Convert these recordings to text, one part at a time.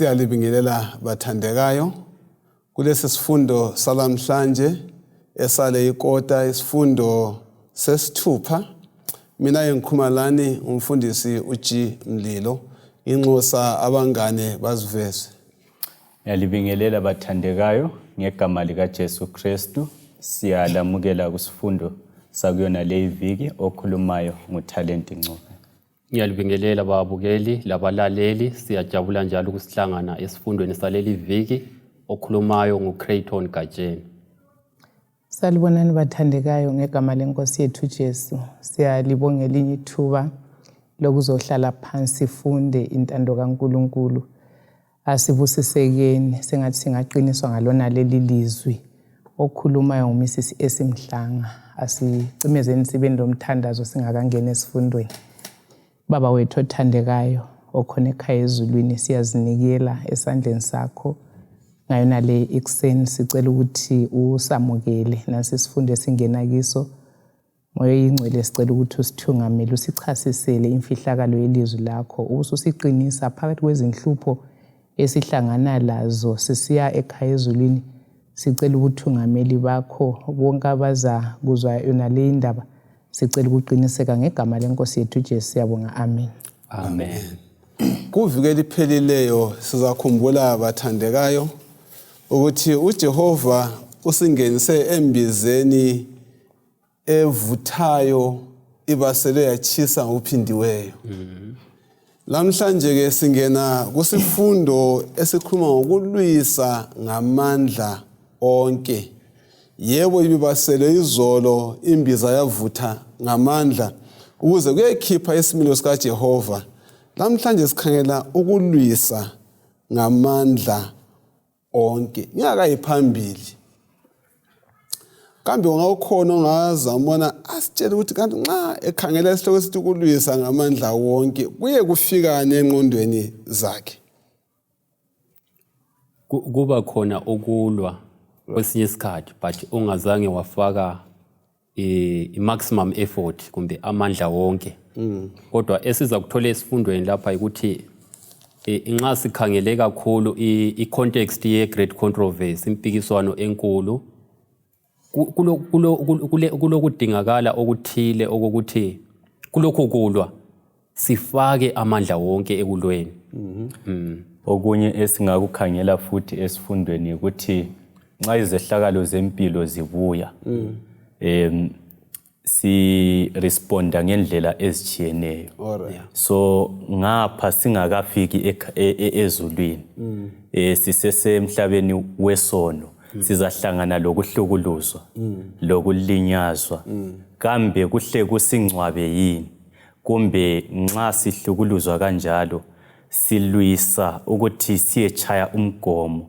Siyalibingelela bathandekayo kulesi sifundo salamhlanje esale ikota isifundo sesithupha. Mina engikhuluma lani umfundisi uG Mlilo, inxusa abangane baziveze. Ngiyalibingelela bathandekayo ngegama likaJesu Kristu. Siyalamukela kusifundo sakuyona leyi viki okhulumayo nguTalent Ncube. Ngiyalibingelela babukeli labalaleli, siyajabula njalo ukusihlangana esifundweni saleli viki. Okhulumayo nguCrayton Gatsheni. Salibonani bathandekayo ngegama lenkosi yethu Jesu. Siyalibonga elinye ithuba lokuzohlala phansi funde intando kaNkuluNkulu. Asibusisekeni sengathi singaqiniswa ngalona leli lizwi. Okhulumayo nguMrs Esimhlanga. Asicimezeni sibeni lomthandazo singakangeni esifundweni. Baba wethu othandekayo okhona ekhaya ezulwini, siyazinikela esandleni sakho ngayona le ekuseni. Sicela ukuthi usamukele nasi isifundo esingena kiso. Moya oyingcwele, sicela ukuthi usithungamele, usichasisele imfihlakalo yelizwi lakho, ubususiqinisa phakathi kwezinhlupho esihlangana lazo sisiya ekhaya ezulwini. Sicela ubuthungameli bakho. Bonke abaza kuzwa yona le indaba, sicela ukuqiniseka ngegama lenkosi yethu Jesu. Siyabonga, amen. Amen. Kuviki eliphelileyo sizakhumbula bathandekayo ukuthi uJehova usingenise embizeni evuthayo ibaselwe yachisa ngokuphindiweyo. Lamhlanje ke singena kusifundo esikhuluma ngokulwisa ngamandla onke. Yebo, ibibaselwe izolo imbiza yavutha ngamandla ukuze kuyekhipha isimilo sikaJehova. Lamhlanje sikhangela ukulwisa ngamandla onke. Ngingakayi phambili, kambe ungawukhona ongazambona asitshele ukuthi kanti nxa ekhangela isihloko esithi ukulwisa ngamandla wonke kuye kufikani engqondweni zakhe? Kuba khona ukulwa kwesinye isikhathi, but ungazange wafaka i-maximum effort kumbe amandla wonke. Kodwa esiza kuthola esifundweni lapha ukuthi nxa sikhangele kakhulu i-context ye-Great Controversy, impikiswano enkulu, kulokudingakala okuthile okokuthi kulokhu kulwa sifake amandla wonke ekulweni. Okunye esingakukhangela futhi esifundweni ukuthi nxa izehlakalo zempilo zibuya, si responda ngendlela ezitshiyeneyo. So ngapha singakafiki ezulwini, sisesemhlabeni wesono, sizahlangana lokuhlukuluzwa, lokulinyazwa. Kambe kuhle kusingcwabe yini? Kumbe nxa sihlukuluzwa kanjalo silwisa ukuthi siyechaya umgomo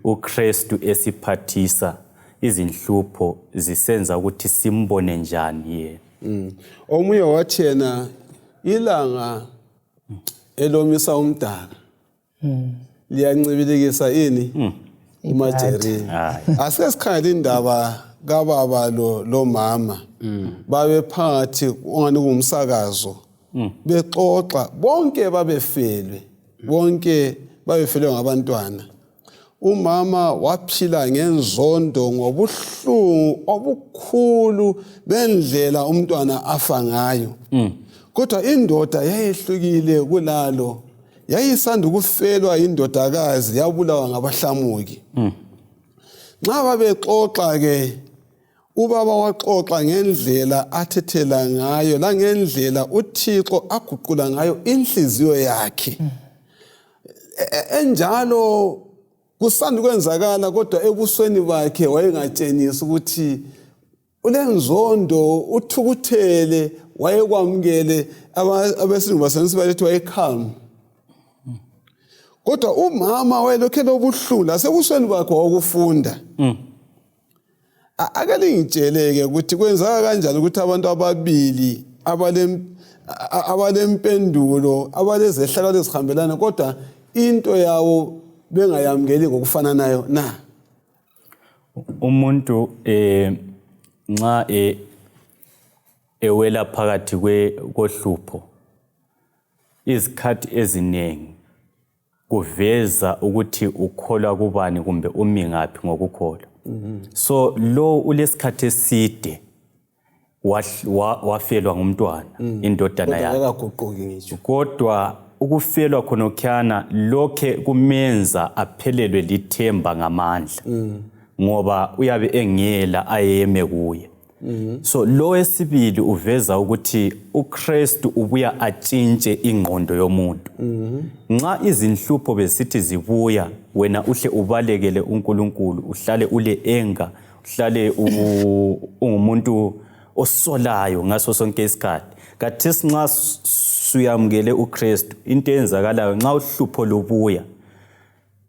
uKristu esiphathisa izinhlupho zisenza ukuthi simbone njani yena? Omunye wathi yena ilanga elomisa umdaka liyancibilikisa ini umajerini. Asike sikhangele indaba kababa lo lomama. Babe phakathi ungani kungumsakazo, bexoxa. Bonke babefelwe, bonke babefelwe ngabantwana. Umama waphila ngenzondo, ngobuhlungu obukhulu bendlela umntwana afa ngayo. Kodwa indoda yayehlukile kulalo, yayisanda ukufelwa indodakazi, yabulawa ngabahlamuki. Nxa babexoxa ke, ubaba waxoxa ngendlela athethela ngayo langendlela uThixo aguqula ngayo inhliziyo yakhe. Enjalo kusanda ukwenzakala, kodwa ebusweni bakhe wayengatshengisi ukuthi ulenzondo, uthukuthele. Wayekwamukele. Abesilungu basebenzisa balethi waye-calm, kodwa umama wayelokhu elobuhlungu lasebusweni bakhe wawukufunda. Ake lingitshele-ke ukuthi kwenzeka kanjani ukuthi abantu ababili abalempendulo, abalezehlakalo ezihambelana, kodwa into yawo bengayamukeli ngokufananayo na? Umuntu nxa ewela phakathi kohlupho izikhathi eziningi Kuveza ukuthi ukholwa kubani kumbe umi ngaphi ngokukholwa. So lo ulesikhathi eside wafelwa ngumntwana, indodana yakhe. Akaguquki ngitsho. Kodwa ukufelwa khonokhuyana lokhe kumenza aphelelwe lithemba ngamandla, ngoba uyabe engela ayeme kuye. So lo wesibili uveza ukuthi uKristu ubuya atshintshe ingqondo yomuntu. Nxa izinhlupho besithi zibuya, wena uhle ubalekele uNkulunkulu, uhlale ule enga, uhlale ungumuntu osolayo ngaso sonke isikhathi. Kathesi nxa suyamukele uKristu, into eyenzakalayo nxa uhlupho lubuya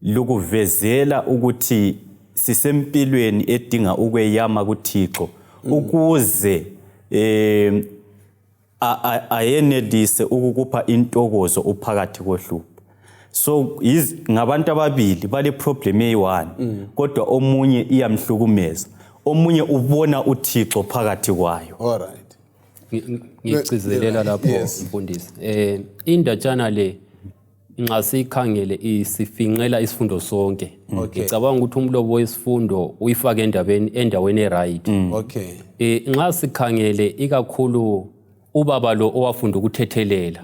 lukuvezela ukuthi sisempilweni edinga ukweyama kuThixo, ukuze ayenelise ukukupha intokozo uphakathi kohlupho. So ngabantu ababili bale problem eyi-1, kodwa omunye iyamhlukumeza, omunye ubona uThixo phakathi kwayo. All right. Ngigcizelela lapho, mfundisi. Indatshana le nxa siyikhangele isifinqela isifundo sonke. Ngicabanga ukuthi umlobo wesifundo uyifake endaweni e-right. Nxa sikhangele ikakhulu ubaba lo owafunda ukuthethelela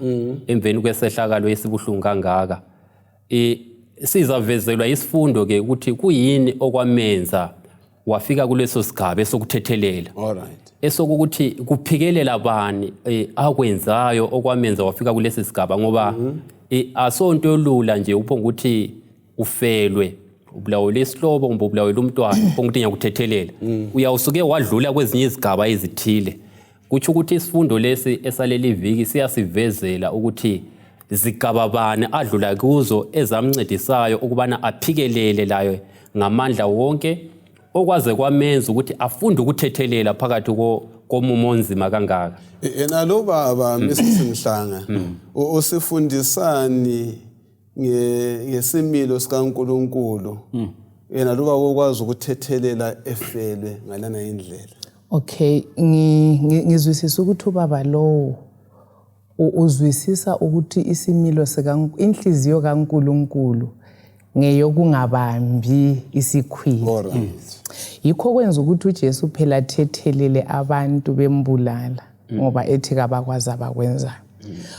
emveni kwesehlakalo esibuhlungu kangaka, sizavezelwa isifundo ke ukuthi kuyini okwamenza wafika kuleso sigaba esokuthethelela. All right. Esokuthi kuphikelela bani akwenzayo okwamenza wafika kulesi sigaba, ngoba asonto elula nje uphonga ukuthi ufelwe, ubulawele isihlobo kumbe ubulawele umntwana, uphonga ukuthi ngiyakuthethelela. Uyawusuke wadlula kwezinye izigaba ezithile. Kutsho ukuthi isifundo lesi esaleli viki siyasivezela ukuthi zigaba bani adlula kuzo ezamncedisayo ukubana aphikelele layo ngamandla wonke, okwaze kwamenza ukuthi afunde ukuthethelela phakathi komumo onzima kangaka. Yena lo baba Mrs Mhlanga usifundisani ngesimilo sikaNkulunkulu? Yena lo baba okwazi ukuthethelela efelwe ngalana indlela. Okay, ngizwisisa ukuthi ubaba lowo uzwisisa ukuthi isimilo inhliziyo kaNkulunkulu ngeyokungabambi isikhwili. All right. Yikho kwenza ukuthi uJesu phela athethelele abantu bembulala, ngoba ethi kabakwazi abakwenzayo.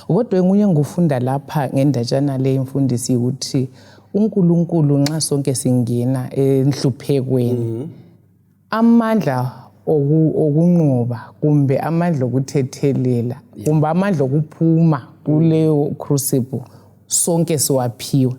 Kodwa engunye engikufunda lapha ngendatshana le imfundisi ukuthi uNkulunkulu nxa sonke singena enhluphekweni, amandla okunqoba kumbe amandla okuthethelela kumbe amandla okuphuma kuleyo crucible sonke siwaphiwe.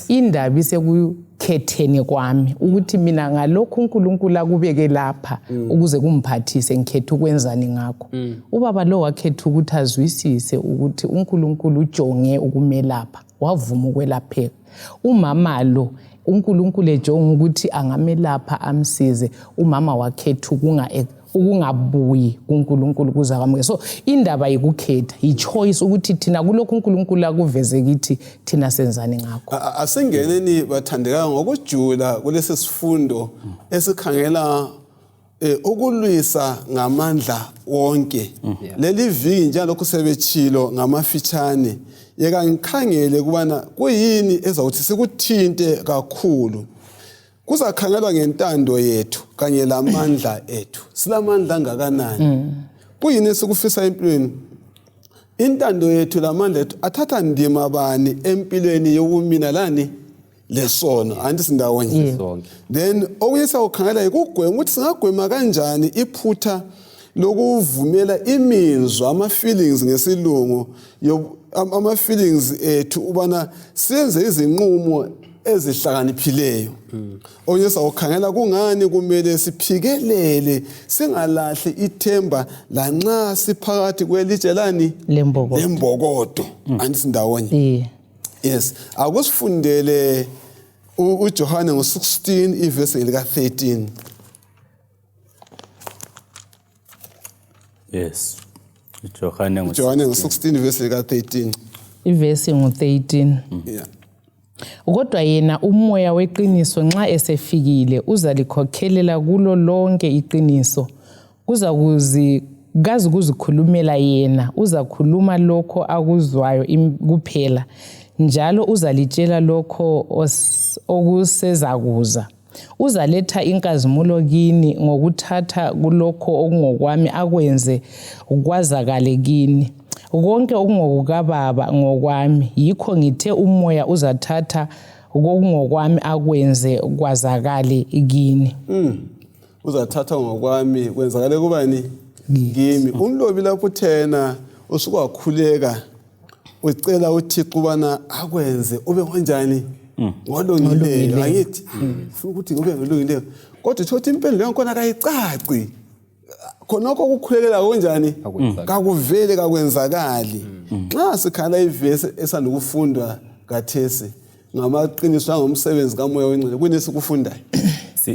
Indaba isekukhetheni kwami ukuthi mina ngalokhu uNkulunkulu akubeke lapha ukuze kumphathise, ngikhetha ukwenzani ngakho. Ubaba lo wakhetha ukuthi azwisise ukuthi uNkulunkulu ujonge ukumelapha, wavuma ukwelapheka. Umama lo uNkulunkulu ejonga ukuthi angamelapha amsize, umama wakhetha ukungabuyi kuNkulunkulu kuze akamukele. So indaba yikukhetha, yi-choice ukuthi thina kulokhu uNkulunkulu akuveze kithi thina senzani ngakho. Asingeneni bathandekayo ngokujula kulesi sifundo esikhangela ukulwisa ngamandla wonke. Leli viki njengalokhu sebetshilo ngamafitshane, yeka ngikhangele kubana kuyini ezawuthi sikuthinte kakhulu. Kuzakhangelwa ngentando yethu kanye lamandla ethu. Silamandla angakanani? Kuyini esikufisa empilweni? Intando yethu lamandla ethu athatha ndima bani empilweni yokumina lani lesono? Anti sindawonye. Sonke. Then okunye sawukhangela yikugwema, ukuthi singagwema kanjani iphutha lokuvumela imizwa, ama-feelings ngesilungu, ama-feelings ethu ubana senze izinqumo ezihlakaniphileyo. Okunye sawukhangela kungani kumele siphikelele singalahli ithemba lanxa siphakathi kwelitshe lani Lembokodo. Lembokodo. Anti sindawonye. Yes, akusifundele uJohane ngo-16 ivesi lika 13. Yes. uJohane ngo Johane ngo-16 ivesi lika 13. Ivesi ngu-13. Kodwa yena umoya weqiniso nxa esefikile uzalikhokhelela kulo lonke iqiniso. Kazi kuzikhulumela yena, uzakhuluma lokho akuzwayo kuphela. Njalo uzalitshela lokho okusezakuza. Uzaletha inkazimulo kini ngokuthatha kulokho okungokwami akwenze kwazakale kini. Konke okungokukababa ngokwami, yikho ngithe umoya uzathatha kokungokwami akwenze kwazakale kini. Mm. Uzathatha ngokwami kwenzakale kubani? Kimi. Umlobi lapho uthena usukakhuleka ucela uThixo ubana akwenze ube ngonjani mm. ngolungileyo angithi mm. ufuna ukuthi ube ngolungileyo kodwa uthola ukuthi impendulo yakhona kayicaci khonokho ukukhulekela kunjani kakuvele kakwenzakali mm. nxa sikhala ivesi esanda ukufundwa kathesi ngamaqiniso angomsebenzi kamoya oyingcwele kuyini esikufundayo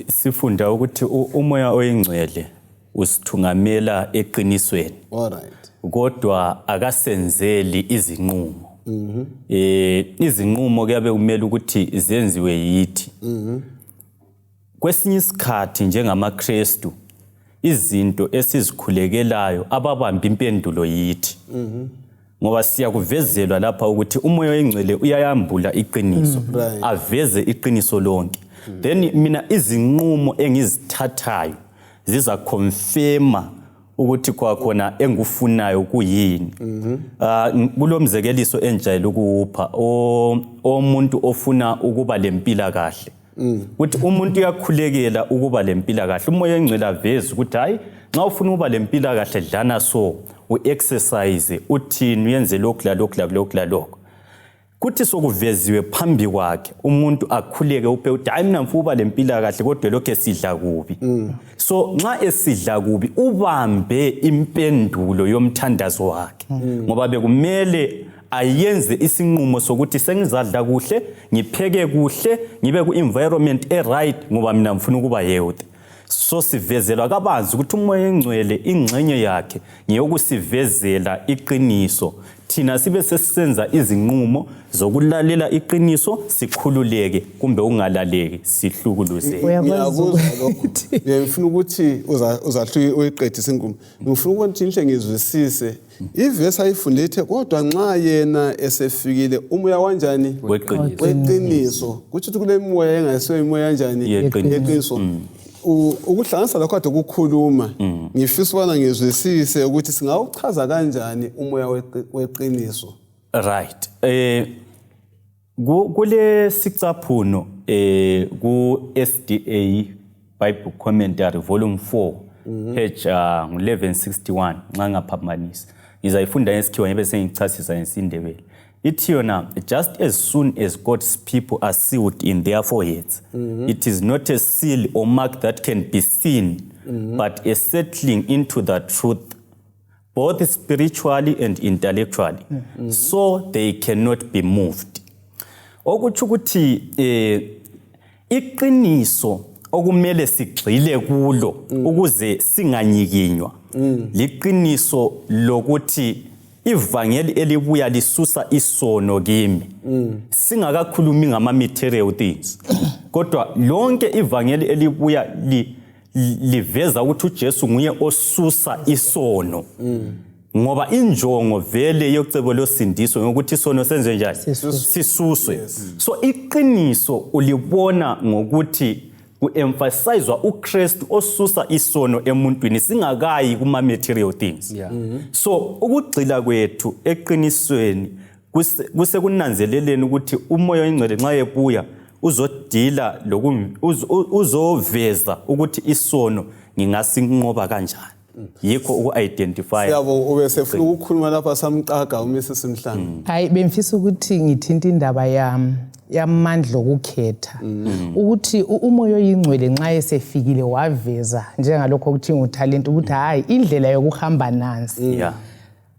sifunda ukuthi umoya oyingcwele usithungamela eqinisweni Alright. Kodwa akasenzeli izinqumo. Mm -hmm. Eh izinqumo kuyabe kumele ukuthi zenziwe yithi. Mm -hmm. Kwesinye isikhathi njengamaKristu izinto esizikhulekelayo ababamba impendulo yithi. Mm -hmm. Ngoba siyakuvezelwa lapha ukuthi umoya oyingcwele uyayambula iqiniso mm. Right. Aveze iqiniso lonke. Mm. Then mina izinqumo engizithathayo zizaconfirma ukuthi kwakhona engikufunayo kuyini. Mm -hmm. Kulomzekeliso enjayele ukuwupha omuntu ofuna ukuba lempilakahle. Ukuthi umuntu uyakhulekela ukuba lempilakahle, umoya engcwele aveze ukuthi hayi nxa ufuna ukuba lempilakahle dlana so u-exercise uthini uyenze lokhu lalokhu lalokhu lalokhu. Kuthi sokuveziwe phambi kwakhe umuntu akhuleke uphe uthi hayi mina ngifuna ukuba lempilakahle kodwa lokhu esidla kubi. So nxa esidla kubi ubambe impendulo yomthandazo wakhe ngoba bekumele ayenze isinqumo sokuthi sengizadla kuhle ngipheke kuhle ngibe ku-environment e-right ngoba mina ngifuna ukuba healthy. So sivezelwa kabanzi ukuthi umoya engcwele ingxenye yakhe ngeyokusivezela iqiniso, thina sibe sesisenza izinqumo zokulalela iqiniso sikhululeke kumbe ungalaleki sihlukuluzeke. Ngiyakuzwa lokho. Ngifuna ukuthi uzahluke uyiqedise inkulumo. Ngifuna ukuthi ngihle ngizwisise ivesi ayifunde ithe kodwa nxa yena esefikile umoya wanjani weqiniso kutsho ukuthi kule moya engayisiyo imoya yanjani yeqiniso. Ukuhlanganisa lokho kade ukukhuluma ngifisa ukubana ngizwisise ukuthi singawuchaza kanjani umoya weqiniso. Right. Kule sicaphuno ku SDA Bible Commentary Volume 4 page 1161 nxa ngaphambanisa ngizayifunda ngesikhiwa ngibe sengichasisa ngesiNdebele. Ithi yona just as soon as God's people are sealed in their foreheads, it is not a seal or mark that can be seen, but a settling into the truth both spiritually and intellectually, so they cannot be moved. Okutsho ukuthi iqiniso okumele sigxile kulo ukuze singanyikinywa liqiniso lokuthi ivangeli elibuya lisusa isono kimi. Singakakhulumi ngama material things, kodwa lonke ivangeli elibuya liveza ukuthi uJesu nguye osusa isono. Ngoba injongo vele yocebo losindiso ngokuthi isono senze njani? Sisuswe. So iqiniso ulibona ngokuthi ku-emphasizwa uKristu osusa isono emuntwini singakayi kuma material things. So ukugxila kwethu eqinisweni kusekunanzeleleni ukuthi umoya oyingcwele nxa ebuya uzodila uzoveza ukuthi isono ngingasinqoba kanjani. Yikho uku-identify. Siyabonga, ubesefuna ukukhuluma lapha samqaga uMrs Mhlanga. Hayi, bengifisa ukuthi ngithinte indaba yamandla okukhetha. Ukuthi umoya oyingcwele nxa esefikile waveza njengalokho okuthi nguthalente ukuthi hayi indlela yokuhamba nansi.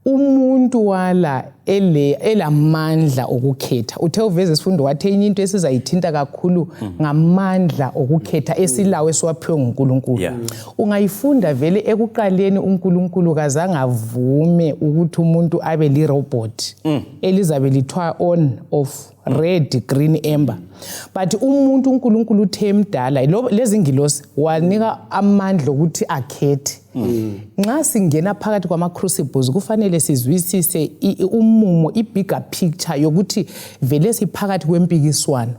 Umuntu wala elamandla okukhetha. Uthe uveze isifundo wathi enye into esizayithinta kakhulu ngamandla okukhetha esilawo esiwaphiwe nguNkulunkulu. Ungayifunda vele ekuqaleni uNkulunkulu kazange avume ukuthi umuntu abe li-robot elizabe lithwa on off red green amber, but umuntu uNkulunkulu uthe emdala lezi ngilosi wanika amandla ukuthi akhethe. Nxa singena phakathi kwama crucibles kufanele sizwisise umuntu umumo, i-bigger picture yokuthi vele siphakathi kwempikiswano.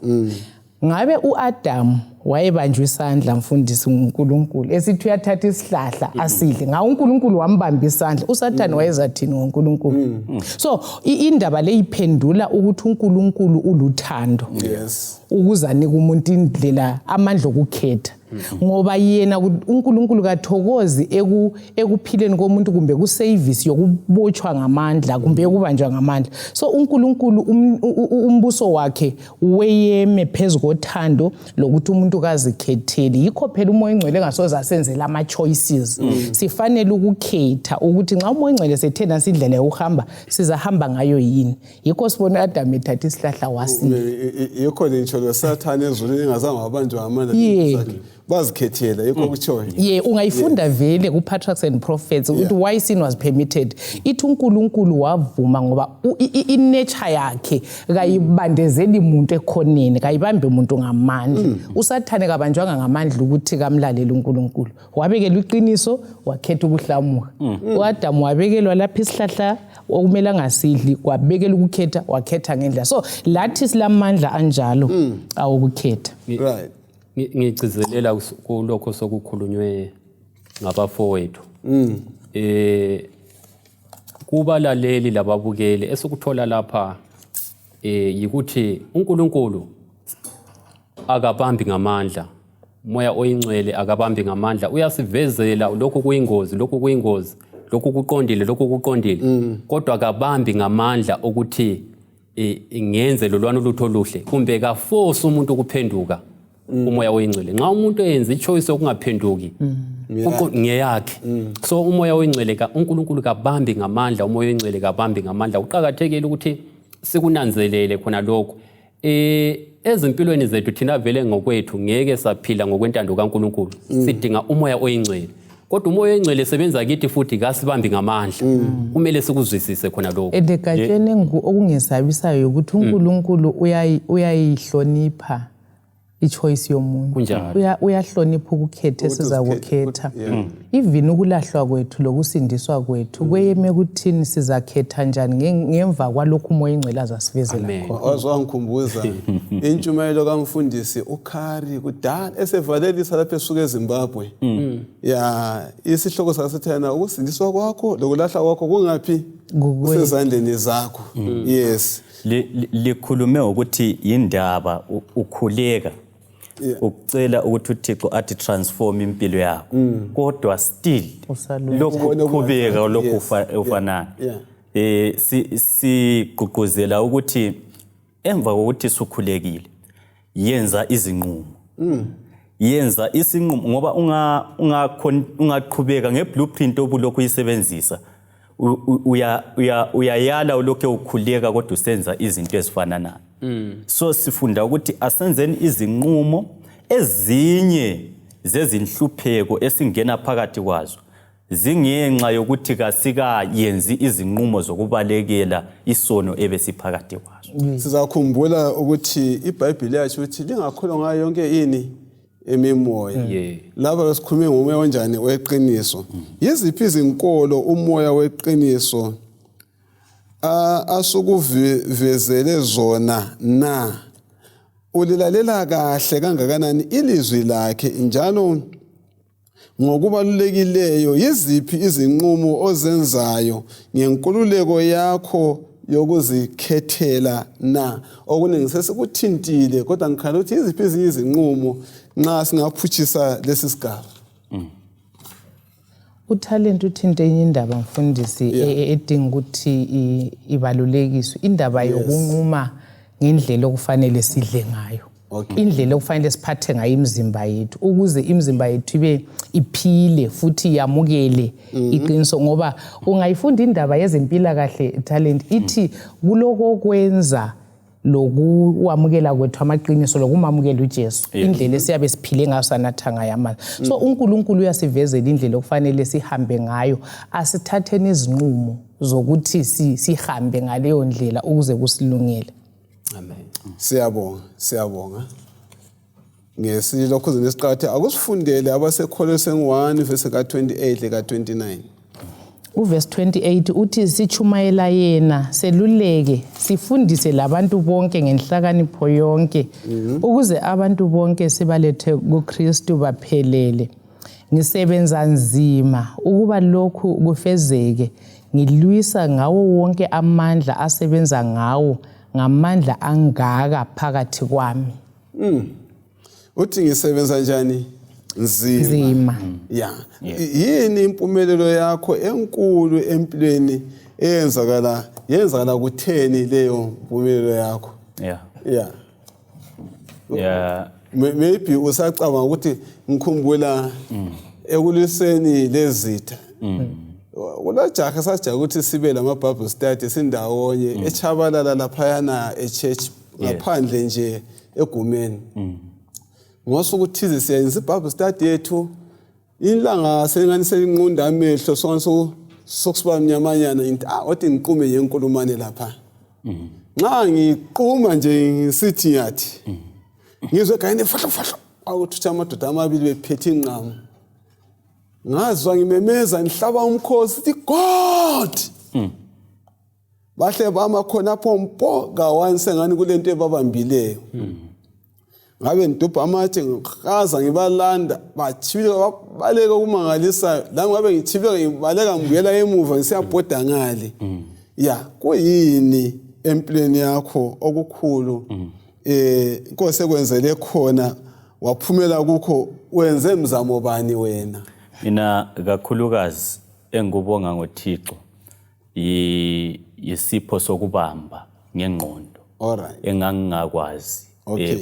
Ngabe uAdam wayebanjwe isandla, mfundisi, nguNkulunkulu, esithi uyathatha isihlahla asidle, ngawo uNkulunkulu wambamba isandla, uSathane wayezathini ngoNkulunkulu? So indaba le iphendula ukuthi uNkulunkulu uluthando ukuze anike umuntu indlela, amandla okukhetha, ngoba yena uNkulunkulu kathokozi ekuphileni komuntu kumbe kuservice yokubotshwa ngamandla kumbe yokubanjwa ngamandla. So uNkulunkulu umbuso wakhe weyeme phezu kothando lokuthi umuntu kazikhetheli. Yikho phela uMoya oNgcwele engasoze asenzela ama-choices. Sifanele ukukhetha ukuthi nxa uMoya oNgcwele sethe nansi indlela yokuhamba, sizahamba ngayo yini? Yikho sibona u-Adamu ethatha isihlahla wasidla. Yikho ngitsho lo Sathane ezulwini engazange wabanjwa ngamandla sakhe, bazikhethela, yikho kutshoyo. Ye, ungayifunda vele ku-Patriarchs and Prophets ukuthi why sin was permitted. Ithi uNkulunkulu wavuma ngoba i-nature yakhe kayibandezeli muntu ekhoneni, kayibambi muntu ngamandla. USathane kabanjwanga ngamandla ukuthi kamlaleli uNkulunkulu. Wabekelwa iqiniso, wakhetha ukuhlamuka. U-Adamu wabekelwa lapha isihlahla okumele angasidli, kwabekela ukukhetha, wakhetha ngendlela. So lathi silamandla anjalo awokukhetha. Ngigcizelela kulokho sokukhulunywe ngabafowethu. Kubalaleli lababukeli, esikuthola lapha yikuthi uNkulunkulu akabambi ngamandla, Moya oyiNgcwele akabambi ngamandla. Uyasivezela lokhu kuyingozi, lokhu kuyingozi, lokhu kuqondile, lokhu kuqondile, kodwa akabambi ngamandla ukuthi ngenze lolwana ulutho oluhle, kumbe kaforce umuntu ukuphenduka. UMoya oyiNgcwele, nxa umuntu eyenza ichoice yokungaphenduki, ngeyakhe. So uMoya oyiNgcwele uNkulunkulu kabambi ngamandla, uMoya oyiNgcwele kabambi ngamandla. Kuqakathekile ukuthi sikunanzelele khona lokho. Ezimpilweni zethu thina vele ngokwethu ngeke saphila ngokwentando kaNkulunkulu. Sidinga uMoya oyiNgcwele, kodwa uMoya oyiNgcwele sebenza kithi futhi kasibambi ngamandla. Kumele sikuzwisise khona lokho. And gatsheni, okungesabisayo ukuthi uNkulunkulu uyayihlonipha i-choice yomuntu. Uyahlonipha ukukhetha Ukuthi esizakukhetha. Even ukulahlwa kwethu lokusindiswa kwethu kweyeme kuthini sizakhetha njani ngemva kwalokhu uMoya oNgcwele azasivezela Amen. khona. Waze wangikhumbuza intshumayelo kamfundisi uKhari kudala esevalelisa lapho esuka eZimbabwe. Ya, isihloko sakasethana, ukusindiswa kwakho lokulahla kwakho kungaphi? Kusezandleni zakho. Yes. Likhulume ukuthi yindaba ukhuleka ukucela ukuthi uThixo athi transform impilo yakho, kodwa still Usalokhu. Lokhu Ubone kuqhubeka lokhu ufanayo. Sigqugquzela ukuthi emva kokuthi sukhulekile, yenza izinqumo, yenza isinqumo, ngoba ungaqhubeka ngeblueprint obulokhu uyisebenzisa, uyayala ulokhu ukhuleka kodwa usenza izinto ezifananayo. So sifunda ukuthi asenzeni izinqumo. Ezinye zezinhlupheko esingena phakathi kwazo zingenxa yokuthi kasikayenzi izinqumo zokubalekela isono ebesiphakathi kwazo. Sizakhumbula ukuthi iBhayibheli yatsho ukuthi lingakholwa ngayo yonke ini imimoya. Laba besikhulume ngomoya onjani? Weqiniso. Yiziphi izinkolo uMoya weqiniso asukuvezele zona na? Ulilalela kahle kangakanani ilizwi lakhe, njalo ngokubalulekileyo, yiziphi izinqumo ozenzayo ngenkululeko yakho yokuzikhethela na? Okuningi sesikuthintile, kodwa ngikhala ukuthi yiziphi ezinye izinqumo nxa singaphutshisa lesi sigaba? UTalent uthinte enye indaba, mfundisi, edinga ukuthi ibalulekiswe, indaba yokunquma ngendlela okufanele sidle ngayo, indlela okufanele siphathe ngayo imizimba yethu, ukuze imizimba yethu ibe iphile futhi yamukele iqiniso. Ngoba ungayifunda indaba yezempilakahle, Talent, ithi kuloko kwenza lokuwamukela kwethu amaqiniso, lokumamukela uJesu, indlela esiyabe siphile ngayo, sanatha ngayo amanzi. So uNkulunkulu uyasivezela indlela okufanele sihambe ngayo. Asithatheni izinqumo zokuthi sihambe ngaleyo ndlela ukuze kusilungele. Amen. Siyabonga, siyabonga ngesilokhuze nesiqathe. Akusifundele abaseKholoseni 1 verse ka-28 leka-29. Uvesi 28 uthi sitshumayela yena seluleke sifundise labantu bonke ngenhlakanipho yonke ukuze abantu bonke sibalethe kuKristu baphelele. Ngisebenza nzima ukuba lokhu kufezeke, ngilwisa ngawo wonke amandla asebenza ngawo ngamandla angaka phakathi kwami. Uthi ngisebenza njani? Nzima. Nzima. Ya. Yini impumelelo yakho enkulu empilweni eyenzakala yenzakala kutheni leyo mpumelelo yakho? Yeah. Yeah. Yeah. Maybe usacabanga ukuthi ngikhumbula ekulwiseni lezitha. Kulajaha sajaha ukuthi sibe lama Bible study sindawonye echabalala laphayana e-church ngaphandle nje egumeni. Ngosuku thize siyenza i-Bible study yethu, ilanga selingani selinqunda amehlo, sonke sokusiba mnyamanyana, ngithi ah, othi ngiqume nje inkulumane lapha. Nxa ngiquma nje ngisithi ngiyathi ngizwe egangeni fahlo fahlo, akuthutha amadoda amabili bephethe inqamu. Ngazwa ngimemeza ngihlaba umkhosi sithi God. Bahle bama khonapho mpo kawani sengani kulento ebabambileyo. Ngabe ngidubha amatshe ngihaza ngibalanda, batshibilika babaleka okumangalisayo. Lami ngabe ngitshibilika ngibaleka ngibuyela emuva ngisiyabhoda ngale. Ya, kuyini empilweni yakho okukhulu Inkosi ekwenzele khona waphumela kukho, wenze mzamo bani wena? Mina kakhulukazi engikubonga ngoThixo yisipho sokubamba ngengqondo. Alright. Engangingakwazi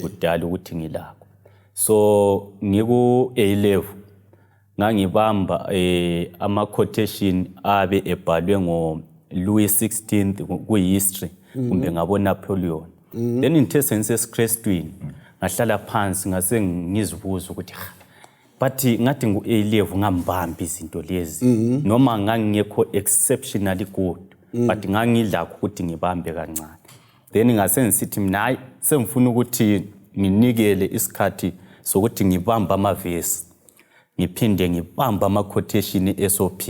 kudala ukuthi ngilakho. So ngiku A level ngangibamba ama quotation abe ebhalwe ngo Louis XVI ku history kumbe ngabo Napoleon. Then ngithe sengiseSikrestwini ngahlala phansi ngase ngizibuza ukuthi "Ha, but ngathi ngu A level ngambamba izinto lezi, noma ngangingekho exceptionally good, but ngangilakho ukuthi ngibambe kancane." Then ngase ngisithi mina hayi, sengifuna ukuthi nginikele isikhathi sokuthi ngibambe amavesi, ngiphinde ngibambe ama-quotation e-SOP.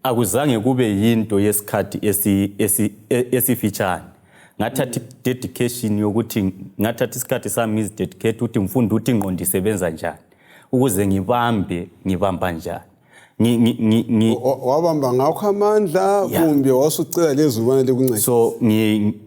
Akuzange kube yinto yesikhathi esifitshane. Ngathatha i-dedication yokuthi ngathatha isikhathi sami ngizidedicate ukuthi ngifunde ukuthi ingqondo isebenza njani ukuze ngibambe, ngibamba njani. Wabamba ngakho amandla kumbe wasucela lezubana likunceda? So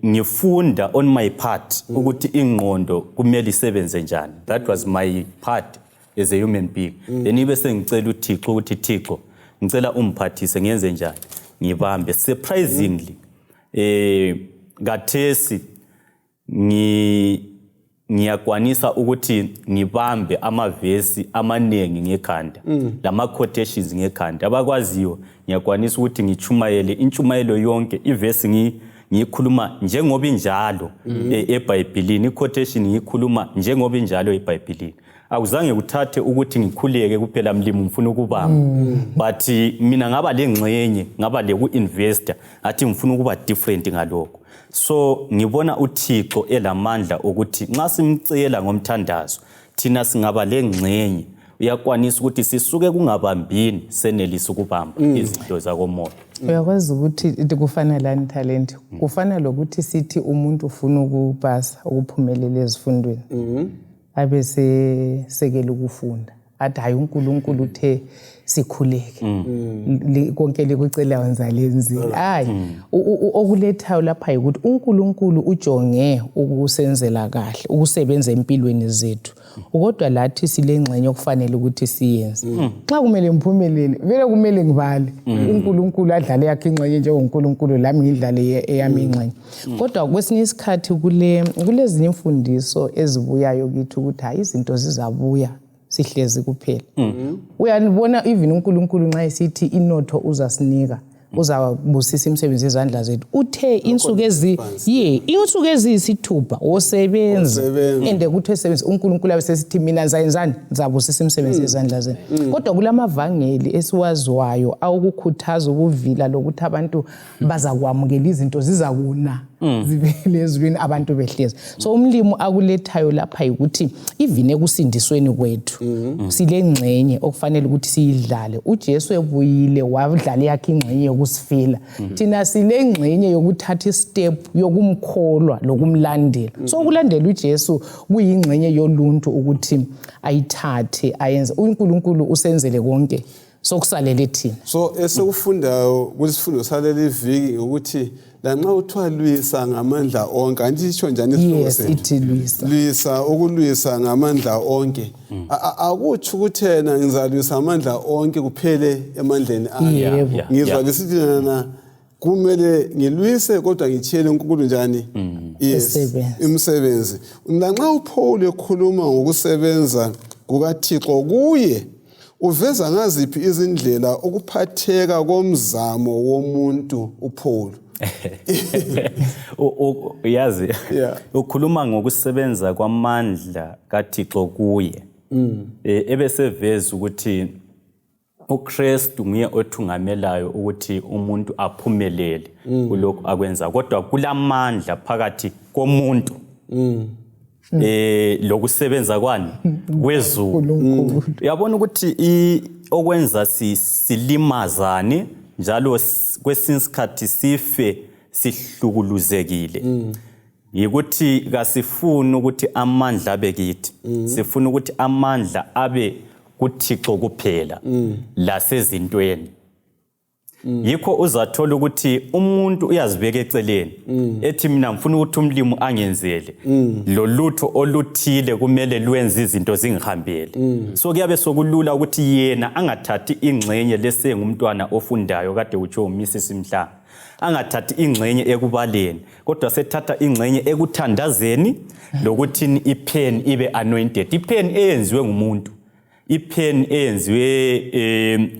ngifunda on my part ukuthi ingqondo kumele isebenze njani. That was my part as a human being. Then ibe sengicela uThixo ukuthi Thixo, ngicela ungiphathise ngenze njani ngibambe. Surprisingly kathesi ngiyakwanisa ukuthi ngibambe amavesi amaningi ngekhanda lama quotations ngekhanda. Abakwaziyo ngiyakwanisa ukuthi ngichumayele intshumayelo yonke, ivesi ngiyikhuluma njengoba injalo eBhayibhelini, i-quotation ngiyikhuluma njengoba injalo eBhayibhelini. Akuzange kuthathe ukuthi ngikhuleke kuphela, mlimi ngifuna ukubamba, but mina ngaba lengxenye, ngaba leku-investor, ngathi ngifuna ukuba different ngalokho. So ngibona uThixo elamandla ukuthi nxa simcela ngomthandazo thina singaba lengxenye, uyakwanisa ukuthi sisuke kungabambini senelise ukubamba izinto zakomoya. Uyakwazi ukuthi kufana lani, Talent? Kufana lokuthi sithi umuntu ufuna ukupasa, ukuphumelela ezifundweni, abe sesekela ukufunda, athi hayi, uNkulunkulu uthe sikhuleke, konke likucelayo ngizalenzile. Hayi, okulethayo lapha yikuthi uNkulunkulu ujonge ukusenzela kahle, ukusebenza empilweni zethu, kodwa lathi silengxenye okufanele ukuthi siyenze. Nxa kumele ngiphumelele vele kumele ngibale, uNkulunkulu adlale yakhe ingxenye njengoNkulunkulu, lami ngidlale eyami ingxenye. Kodwa kwesinye isikhathi kulezinye imfundiso ezibuyayo kithi ukuthi hayi, izinto zizabuya sihlezi kuphela. Uyabona, even uNkulunkulu nxa esithi inotho uzasinika, uzabusisa imisebenzi yezandla zethu, uthe insuku ezi ye insuku eziyisithupha wosebenza. Wosebenza. Ende kuthiwe sebenza, uNkulunkulu abe sesithi mina ngizayenzani? Ngizabusisa imisebenzi yezandla zenu. Kodwa kulamavangeli esiwazwayo awukukhuthaza ukuvila lokuthi abantu bazakwamukela izinto zizakuna. Zivele ezulwini abantu behlezi. So umlimi akulethayo lapha yikuthi even ekusindisweni kwethu silengxenye okufanele ukuthi siyidlale. UJesu ebuyile wadlala yakhe ingxenye yokusifela. Thina silengxenye yokuthatha istep yokumkholwa lokumlandela. So ukulandela uJesu kuyingxenye yoluntu ukuthi ayithathe ayenze. UNkulunkulu usenzele konke, sokusalele thina. So esikufundayo kulesifundo saleli viki ukuthi lanxa kuthiwa lwisa ngamandla onke, andithi isho njani isihloko sethu? Ithi lwisa. Lwisa, ukulwisa ngamandla onke. Akutsho ukuthi yena ngizalwisa amandla onke kuphele emandleni ami. Ngizwa lisithi yena kumele ngilwise kodwa ngitshiyele uNkulunkulu njani? Yes, Umsebenzi. Umsebenzi. Lanxa uPaul ekhuluma ngokusebenza kukaThixo kuye, uveza ngaziphi izindlela ukuphatheka komzamo womuntu uPaul? Yazi ukhuluma ngokusebenza kwamandla kaThixo kuye. Ebeseveza ukuthi uKristu nguye othungamelayo ukuthi umuntu aphumelele kulokhu akwenza, kodwa kulamandla phakathi komuntu lokusebenza kwani kwezulu. uNkulunkulu. Uyabona ukuthi okwenza silimazane njalo kwesinye isikhathi sife sihlukuluzekile yikuthi kasifuni ukuthi amandla abe kithi, sifuna ukuthi amandla abe kuThixo kuphela lasezintweni. Yikho uzathola ukuthi umuntu uyazibeka eceleni ethi mina ngifuna ukuthi umlimi angenzele lolutho oluthile, kumele lwenze izinto zingihambele. So kuyabe sokulula ukuthi yena angathathi ingxenye lesengumntwana ofundayo, kade utsho uMrs Mhlanga, angathathi ingxenye ekubaleni, kodwa sethatha ingxenye ekuthandazeni lokuthini ipen ibe anointed, ipen eyenziwe ngumuntu, ipen eyenziwe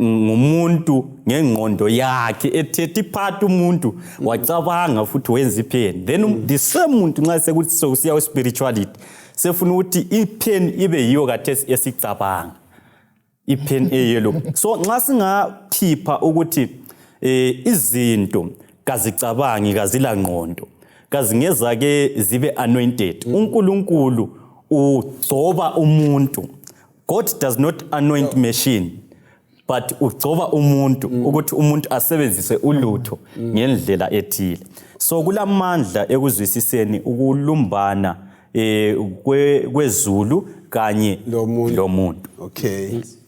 ngumuntu ngengqondo yakhe, ethethe iphathi umuntu wacabanga futhi wenza ipen. Then the same muntu nxa sekuthi sokusiya ku-spirituality sefuna ukuthi ipen ibe yiyo kathesi esicabanga ipen eyellow. So nxa singakhipha ukuthi izinto kazicabangi, kazilangqondo, kazingeza ke zibe anointed. UNkulunkulu ugcoba umuntu. God does not anoint machine, but ugcoba umuntu ukuthi umuntu asebenzise ulutho ngendlela ethile. So kulamandla ekuzwisiseni ukulumbana kwezulu kanye Lomuntu. lomuntu.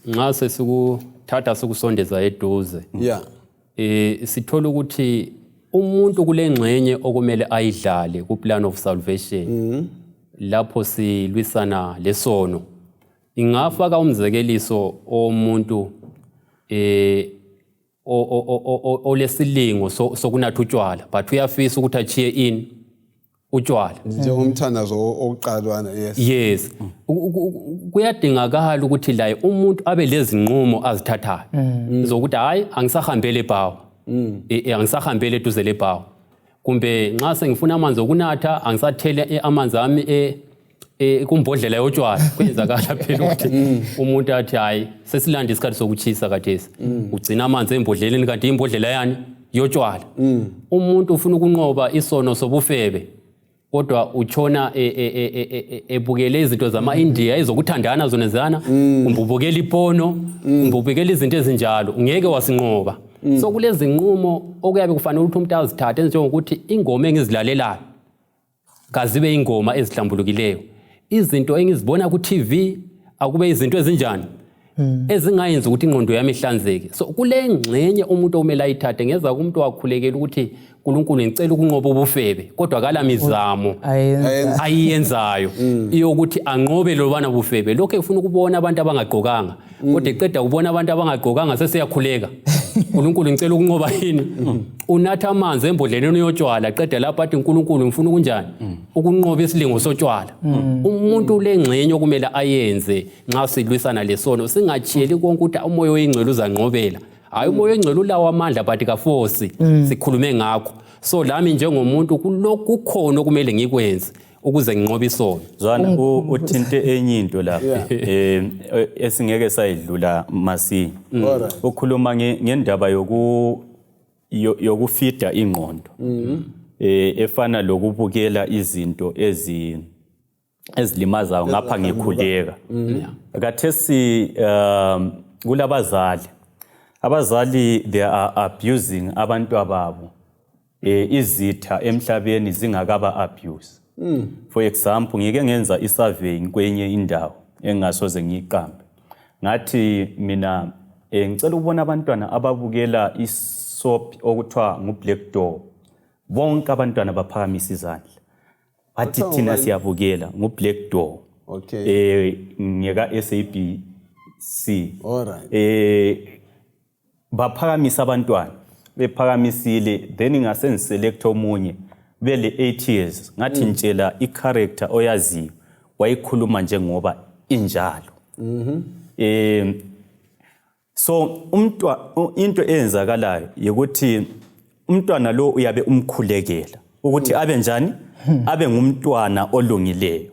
Nxa sesikuthatha sikusondeza eduze, sithola ukuthi umuntu kulengxenye okumele ayidlale ku plan of salvation lapho silwisana lesono. Ingafaka umzekeliso omuntu olesilingo sokunatha utshwala, but uyafisa ukuthi achiye ini utshwala. Njengomthandazo oqalwana, yes. Yes. Kuyadingakala ukuthi laye umuntu abe lezinqumo azithathayo zokuthi hayi, angisahambele ebhawa, angisahambele eduze lebhawa, kumbe nxa sengifuna amanzi okunatha angisathele amanzi ami kumbodlela yotshwala. Kuyenzakala phela ukuthi umuntu athi hayi, sesilanda isikhathi sokuchisa khathesi, ugcina amanzi embodleleni kanti imbodlela yani yotshwala. Umuntu ufuna ukunqoba isono sobufebe, kodwa utshona ebukele izinto zama-India ezokuthandana zonezana, kumbe ubukela iporno, kumbe ubukela izinto ezinjalo, ungeke wasinqoba. So kulezinqumo okuyabe kufanele ukuthi umuntu azithathe, ezinjengokuthi ingoma engizilalelayo kazibe ingoma ezihlambulukileyo, izinto engizibona ku-TV akube izinto ezinjani ezingayenza ukuthi ingqondo yami ihlanzeke. So kule ngxenye umuntu okumele ayithathe. Ngeza kumuntu wakhulekela ukuthi uNkulunkulu ngicela ukunqoba ubufebe, kodwa kala mizamo Ayenza. ayiyenzayo iyokuthi anqobe lobana bufebe. Lokho efuna ukubona abantu abangagqokanga, kodwa eqeda kubona abantu abangagqokanga sesiyakhuleka, uNkulunkulu ngicela ukunqoba yini. Unatha amanzi embodleleni yotshwala, qeda lapho athi uNkulunkulu ngifuna ukunjani ukunqoba isilingo sotshwala. Umuntu lengxenye okumele ayenze nxa silwisana lesono, singachiyeli konke ukuthi umoya oyingcwele uzanqobela. Hayi, umoya oyingcwele ulawo amandla, but kafosi sikhulume ngakho. So lami njengomuntu kulokhu kukhona okumele ngikwenze ukuze nginqobe isono. Zwana, uthinte enye into lapha esingeke sayidlula masinya. Ukhuluma ngendaba yoku Yokufida ingqondo efana lokubukela izinto ezilimazayo ngapha ngikhuleka. Kathesi kulabazali, abazali they are abusing abantu ababo, izitha emhlabeni zingakaba abuse. For example, ngike ngenza isurvey kwenye indawo engasoze ngiyiqambe, ngathi mina ngicela ukubona abantwana ababukela isoap okuthiwa ngu-Black Door. Bonke abantwana baphakamisa izandla, bathi Kuthiwa thina ngubani? siyabukela, ngu-Black Door. Ngeka SABC. All right. Baphakamisa abantwana, bephakamisile, then ngase ngiselect omunye bele 8 years, ngathi ngitshela i-character oyaziyo, wayikhuluma njengoba injalo. So umntwa, into eyenzakalayo yikuthi umntwana lo uyabe umkhulekela ukuthi abe njani, abe ngumntwana olungileyo,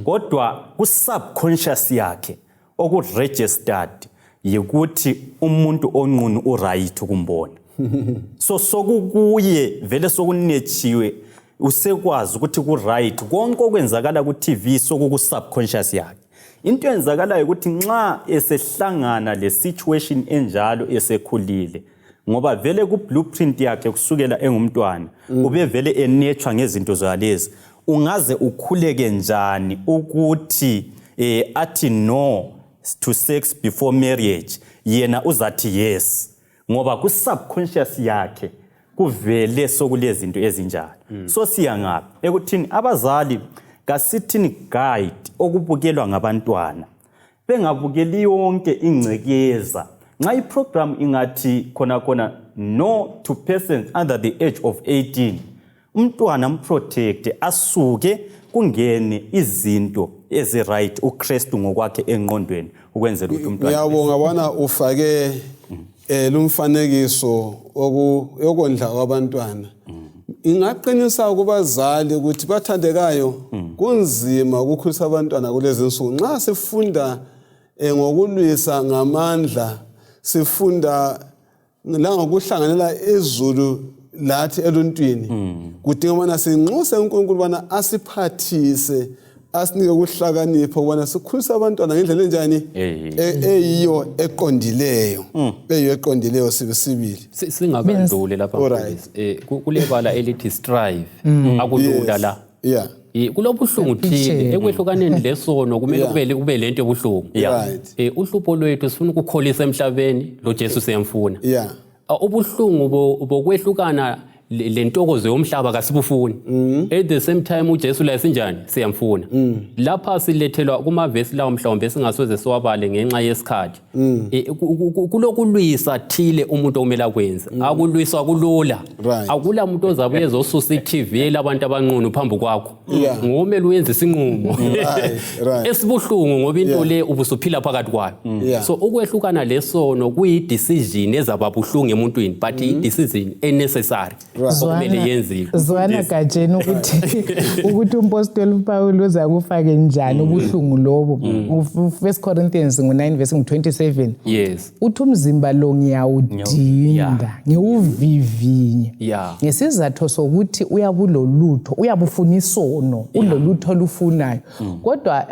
kodwa ku-subconscious yakhe oku-registered yikuthi umuntu onqunu uright ukumbona. So sokukuye vele, sokunetshiwe, usekwazi ukuthi ku-right konke okwenzakala ku-TV, sokuku-subconscious yakhe. Into eyenzakalayo ukuthi nxa esehlangana le situation enjalo esekhulile, ngoba vele ku-blueprint yakhe kusukela engumntwana ube vele enetshwa ngezinto zalezi, ungaze ukhuleke njani ukuthi athi no to sex before marriage, yena uzathi yes, ngoba ku-subconscious yakhe kuvele sokulezinto ezinjalo. So siya ngaphi ekuthini abazali kasithini guide okubukelwa ngabantwana, bengabukeli yonke ingcekeza. Nxa iprogram ingathi khona khona no to persons under the age of 18, umntwana mprotect, asuke kungene izinto ezi-right, uKristu ngokwakhe engqondweni, ukwenzela ukuthi umntwana. Ngiyabonga bona ufake lumfanekiso yokondla kwabantwana. Ingaqinisa kubazali ukuthi bathandekayo, kunzima ukukhulisa abantwana kulezi nsuku. Nxa sifunda ngokulwisa ngamandla, sifunda langokuhlanganela izulu lathi eluntwini, kudinga ubana sinxuse uNkulunkulu ubana asiphathise, asinike ukuhlakanipha ukubana sikhulise abantwana ngendlela enjani, eyiyo eqondileyo, eyiyo eqondileyo sibisibili. Singakadluli lapha, Alright. mfundisi, kulebala elithi strive, akulula la. Kulobuhlungu thile Siyapitshela. ekwehlukaneni lesono, kumele kube lento ebuhlungu. Uhlupho lwethu, sifuna ukukholisa emhlabeni, lo Jesu siyamfuna. Ubuhlungu bokwehlukana lentokozo yomhlaba kasibufuni. At the same time uJesu la sinjani, siyamfuna. Lapha silethelwa kumavesi lawo, mhlawumbe singasoze siwabale ngenxa yesikhathi. Kulokulwisa thile umuntu okumele akwenze. Akulwiswa kulula. Akula muntu ozabe ezosusa i-TV labantu abanqunu phambi kwakho. Ngomele uyenze isinqumo esibuhlungu, ngoba into le ubusuphila phakathi kwayo. So ukwehlukana lesono kuyi-decision ezaba buhlungu emuntwini, but i-decision enecessary okumele yenziwe. Zwana Gatsheni, ukuthi umpostoli uPaul uza kufake njani ubuhlungu lobo. First Corinthians ngu-9 verse ngu-27, uthi umzimba lo ngiyawudinda, ngiwuvivinye, ngesizathu sokuthi uyabulolutho, uyabufuna isono, ulolutho olufunayo. Kodwa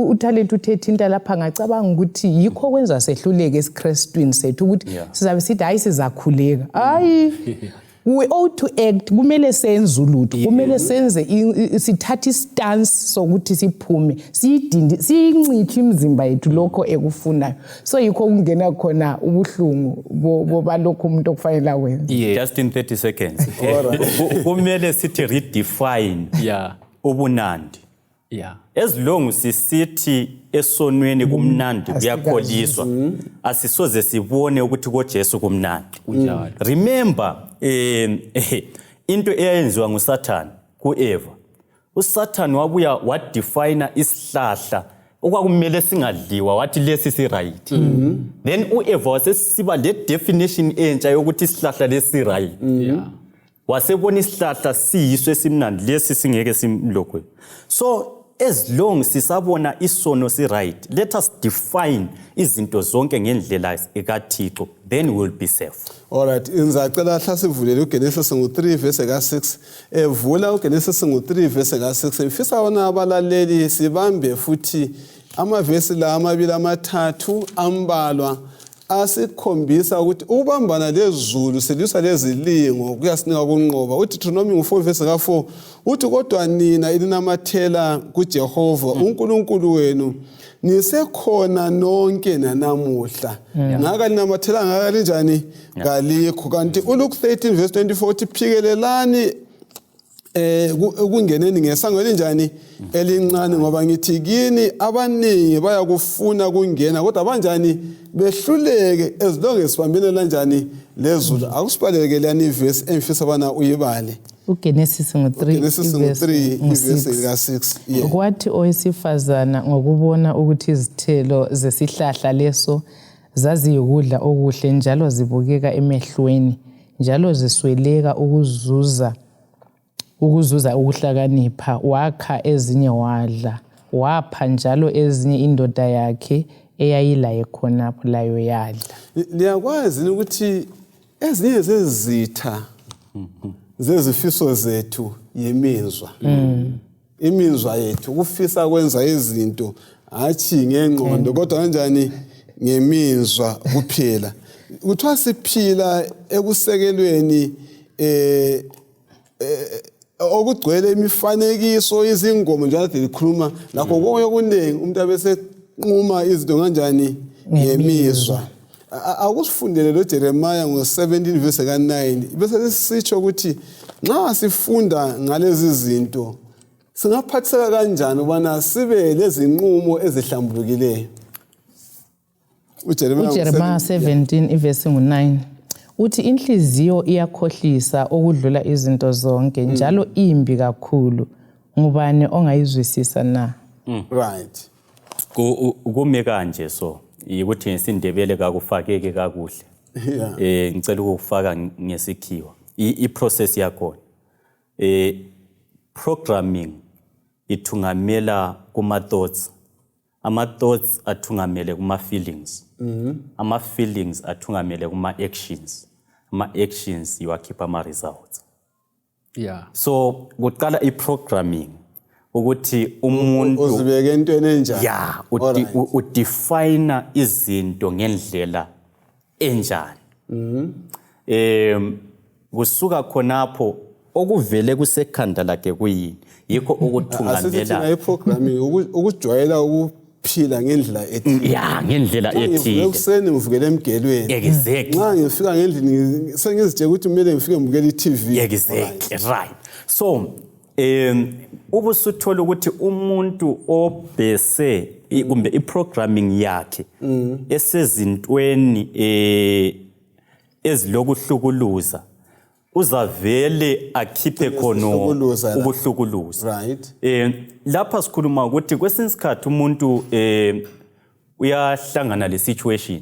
uTalent uthe thinta lapha, ngacabanga ukuthi yikho kwenza sehluleke esiKrestwini sethu, ukuthi sizabe sithi hayi, sizakhuleka, hayi, we ought to act. Kumele senze ulutho, kumele senze sithathe istance sokuthi siphume, siyidindi, siyincithe imizimba yethu lokho ekufunayo. So yikho kungena khona ubuhlungu bobalokhu umuntu okufanele akwenze. Just in 30 seconds, kumele sithi redefine ubunandi. As long sisithi esonweni kumnandi, kuyakholiswa, asisoze sibone ukuthi koJesu kumnandi. Remember into eyayenziwa nguSathane kuEva. USathane wabuya wadefine isihlahla okwakumele singadliwa, wathi lesi si-right. Then uEva wasesiba le definition entsha yokuthi isihlahla lesi right. Wasebona isihlahla siyiso esimnandi, lesi singeke simlokwe. So As long sisabona isono si-right, let us define izinto zonke ngendlela ekaThixo, then we will be safe. Alright, ngizacela hla sivulele uGenesis ngu-3 verse ka-6. Evula uGenesis ngu-3 verse ka-6. Ngifisa wona abalaleli sibambe futhi amavesi la amabili amathathu ambalwa asikhombisa ukuthi ukubambana lezulu silwisa lezilingo kuyasinika ukunqoba. UDeuteronomy ngu-4 verse ka-4 uthi kodwa nina elinamathela kuJehova uNkulunkulu wenu nisekhona nonke nanamuhla. Ngaka linamathela ngaka linjani kalikho. Kanti uLuke 13 verse 24 uthi phikelelani ekungeneni ngesango elinjani elincane, ngoba ngithi kini abaningi bayakufuna kungena kodwa banjani behluleke ezilonge sibambene lanjani lezulu. Akusibaleke leyani ivesi engifisa bana uyibale. uGenesis ngu-3 Genesis ngu-3 ivesi lika-6. Yeah. Kwathi owesifazana ngokubona ukuthi izithelo zesihlahla leso zaziyikudla okuhle njalo zibukeka emehlweni njalo zisweleka ukuzuza ukuhlakanipha, wakha ezinye wadla, wapha njalo ezinye indoda yakhe eyayilaye khonapho, layo yadla. Liyakwazi ukuthi ezinye zezitha zezifiso zethu yimizwa. Imizwa yethu kufisa kwenza izinto hatshi ngengqondo kodwa kanjani ngemizwa kuphela. Kuthiwa siphila ekusekelweni okugcwele imifanekiso, izingoma njalo kade likhuluma lakho konke okuningi, umuntu abesenquma izinto kanjani ngemizwa. Akusifundele lo Jeremiah ngo-17 verse ka-9 bese sisitsho ukuthi nxa sifunda ngalezi zinto singaphathiseka kanjani ubana sibe lezinqumo ezihlambulukileyo. uJeremiah 17 ivesi ngu-9 uthi inhliziyo iyakhohlisa okudlula izinto zonke njalo imbi kakhulu, ngubani ongayizwisisa na? Right. Kume kanje, so yikuthi ngesiNdebele kakufakeki kakuhle. Ngicela ukufaka ngesikhiwa i-process yakhona. Programming ithungamela kuma thoughts, ama thoughts athungamele kuma feelings, ama feelings athungamele kuma actions, ama actions iwakhipha ama results. So kuqala i-programming ukuthi umuntu uzibeke entweni enjani. Ya, udefine izinto ngendlela enjani. Kusuka khonapho okuvele kusekhanda lakhe kuyini, yikho Asithi thina okuthungamela i-programming ukujwayela ukuphila ngendlela ethile. Ya, ngendlela Nxa ngivuka ethile. ekuseni ngivukele emgelweni. Nxa ngifika ngendlini sengizitshela ukuthi kumele ngifike ngibukele i-TV. Exactly, right. So ubusuthola ukuthi umuntu obhese kumbe i-programming yakhe esezintweni ezilokuhlukuluza uzavele akhiphe khona Ukuhlukuluza la. ukuhlukuluza. Right. Lapha sikhuluma ukuthi kwesinye isikhathi umuntu uyahlangana le situation,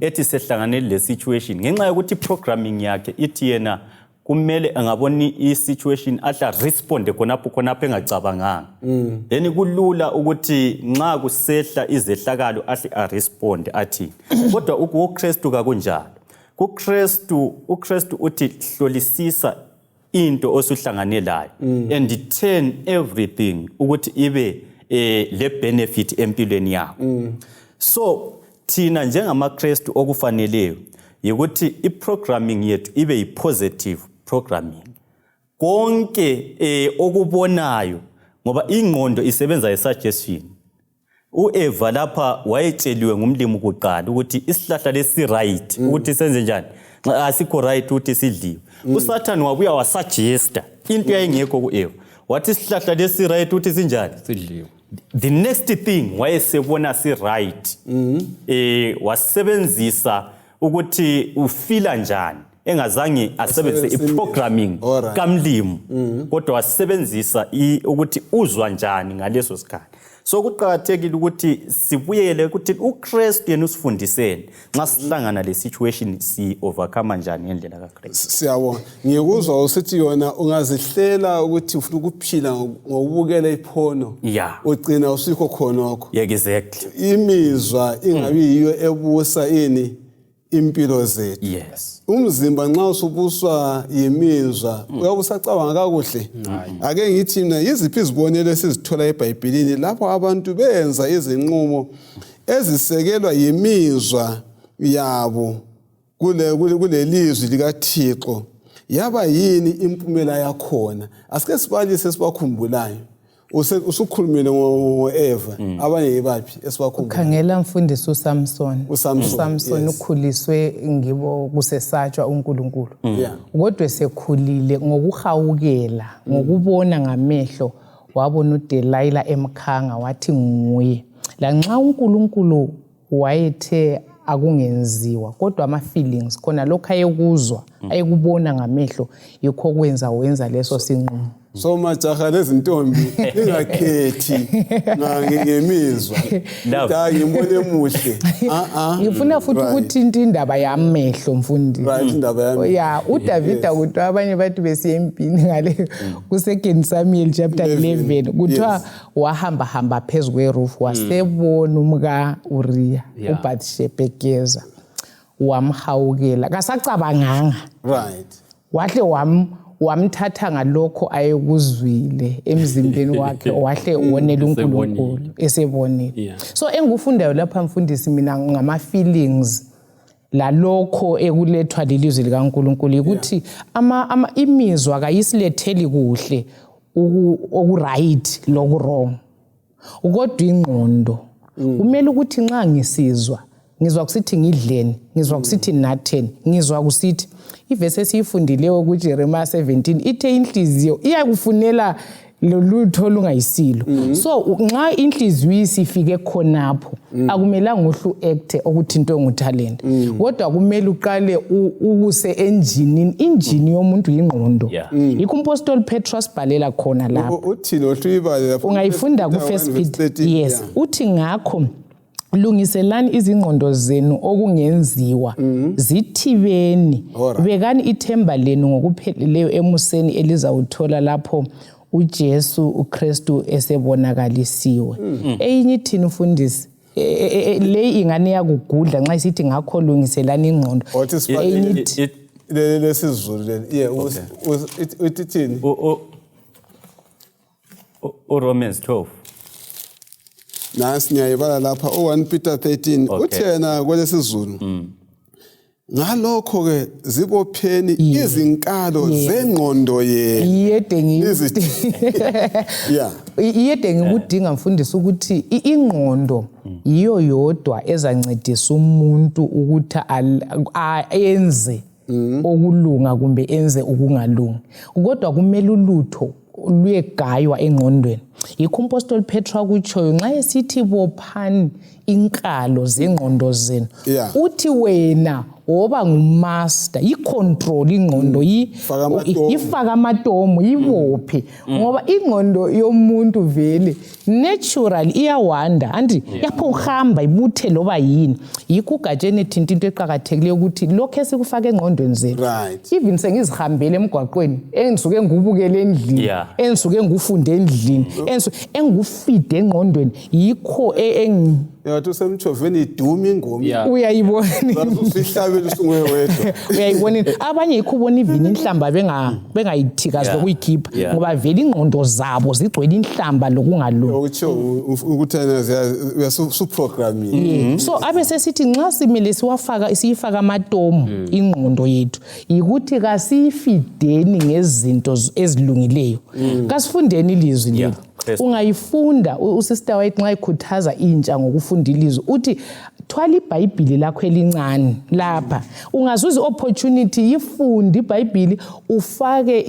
ethi sehlangane le situation ngenxa yokuthi programming yakhe ithi yena kumele angaboni i-situation ahle responde khonapho khonapho engacabanganga, then kulula ukuthi nxa kusehla izehlakalo ahle aresponde athini. Kodwa kuKristu kakunjalo. KuKristu, uKristu uthi hlolisisa into osuhlangane layo and turn everything ukuthi ibe le benefit empilweni yakho. So thina njengamaKristu okufaneleyo yikuthi i-programming yethu ibe yi-positive programming konke okubonayo, ngoba ingqondo isebenza nge-suggestion. uEva lapha wayetsheliwe ngumlimi kuqala ukuthi isihlahla lesi right ukuthi senze njani, nxa asikho right ukuthi sidliwe. USathane wabuya wasuggesta into yayingekho kuEva, wathi isihlahla lesi right ukuthi sinjani? Sidliwe. The next thing wayesebona si right, wasebenzisa ukuthi ufila njani, engazange asebenzise Asebenzise i-programming Alright. kamlimi, kodwa wasebenzisa ukuthi uzwa njani ngaleso sikhathi. So kuqakathekile ukuthi sibuyele ukuthi uKristu yena usifundiseni nxa sihlangana le situation, si overcome njani ngendlela kaKristu. Siyabonga. Ngikuzwa usithi yona ungazihlela ukuthi ufuna ukuphila ngokubukela iphono, ugcina usikho khonokho. Yeah, exactly. Imizwa ingabi yiyo ebusa ini impilo zethu. Umzimba nxa usubuswa yimizwa uyabe usacabanga kakuhle. Ake ngithi mina, yiziphi izibonelo esizithola eBhayibhilini lapho abantu benza izinqumo ezisekelwa yimizwa yabo kulelizwi likaThixo? Yaba yini impumela yakhona? Asike sibalise esibakhumbulayo. Usukhulumile ngo-Eva, abanye yibaphi esibakhumbulayo? Khangela mfundisi, uSamson. USamson, uSamson ukhuliswe ngibo kusesatshwa uNkulunkulu. Kodwa esekhulile, ngokuhawukela, ngokubona ngamehlo, wabona uDelila emkhanga, wathi nguye. Lanxa uNkulunkulu wayethe akungenziwa, kodwa ama-feelings khona lokhu ayekuzwa, ayekubona ngamehlo, yikho kwenza wenza leso sinqumo. So majaha lezintombi, ningakhethi ngemizwa. Love. Hayi, ngimbone emuhle. Ah, ah. Ngifuna futhi ukuthinta indaba yamehlo, mfundisi. Right, indaba yamehlo. Ya, uDavida, kuthiwa abanye bathi besiya empini ngale ku-Second Samuel chapter 11, kuthiwa wahamba hamba phezu kwe-roof, wasebona umka Uriya uBathsheba egeza, wamhawukela, kasacabanganga. Wahle wamthatha ngalokho ayekuzwile emzimbeni wakhe, wahle wonela uNkulunkulu esebonile. So engikufundayo lapha, mfundisi, mina ngama-feelings lalokho ekulethwa lilizwi likaNkulunkulu, ukuthi imizwa kayisiletheli kuhle oku-right loku-wrong, kodwa ingqondo kumele ukuthi nxa ngisizwa, ngizwa kusithi ngidleni, ngizwa kusithi natheni, ngizwa kusithi ivesi esiyifundileyo kuJeremiah 17 ithe inhliziyo iyakufunela lolutho olungayisilo. So nxa inhliziyo isifike khonapho, akumelanga uhle u-acte okuthi into enguthalente, kodwa kumele uqale ukuse enjinini. Injini yomuntu yingqondo. Yikho umpostoli Petro asibhalela khona lapho. Uthini ohluyibale lapho? Ungayifunda ku-First Peter 1 verse Peter. 13. Yes. Uthi ngakho lungiselani izingqondo zenu okungenziwa, zithibeni, bekani ithemba lenu ngokupheleleyo emuseni elizawuthola lapho uJesu uKristu esebonakalisiwe. Eyinye ithini, mfundisi? Le ingane iyakugudla nxa isithi ngakho lungiselani ingqondo. Othi Eyinye ithi leli lesizulu leli, yeah, uthi ithini? uRomans 12. Nasi ngiyayibala lapha u-1 Peter 13. Uthi yena kwelesizulu, ngalokho-ke zibopheni izinkalo zengqondo yenu. Iyede. Iyede ngikudinga, mfundisi, ukuthi ingqondo yiyo yodwa ezancedisa umuntu ukuthi enze okulunga kumbe enze ukungalungi, kodwa kumele ulutho luyegaywa engqondweni. Yikho umpostoli Petro akutshoyo nxa esithi bophani inkalo zengqondo zenu. Uthi wena woba ngu-master, yi-control ingqondo, Faka amatomu. Yifaka amatomu, yibophe, ngoba ingqondo yomuntu vele natural iyawanda anti yapho uhamba ibuthe loba yini. Yikho uGatsheni ethinta into eqakathekileyo ukuthi lokhu esikufaka engqondweni zethu, even sengizihambele emgwaqweni, engisuke ngubukele endlini, engisuke ngufunde endlini, engufide engqondweni, yikho Yathi usemtshoveni iduma ingoma. Uyayibona. Usihlabela usunguye wedwa. Uyayibona, abanye yikho ubona even inhlamba bengayithikazi lokuyikhipha, ngoba vele ingqondo zabo zigcwele inhlamba lokungalungi. Okutsho ukuthi wena uyasuprogramile. Yeah. So abe sesithi nxa simele siwafaka, siyifaka amatomu ingqondo yethu, yikuthi kasiyifideni ngezinto ezilungileyo, kasifundeni ilizwi leli. Kristu. Ungayifunda, uSister White nxa ikhuthaza intsha ngokufunda ufunda ilizwi. Uthi thwala iBhayibhili lakho elincane lapha, ungazuza i-opportunity, yifunde iBhayibhili, ufake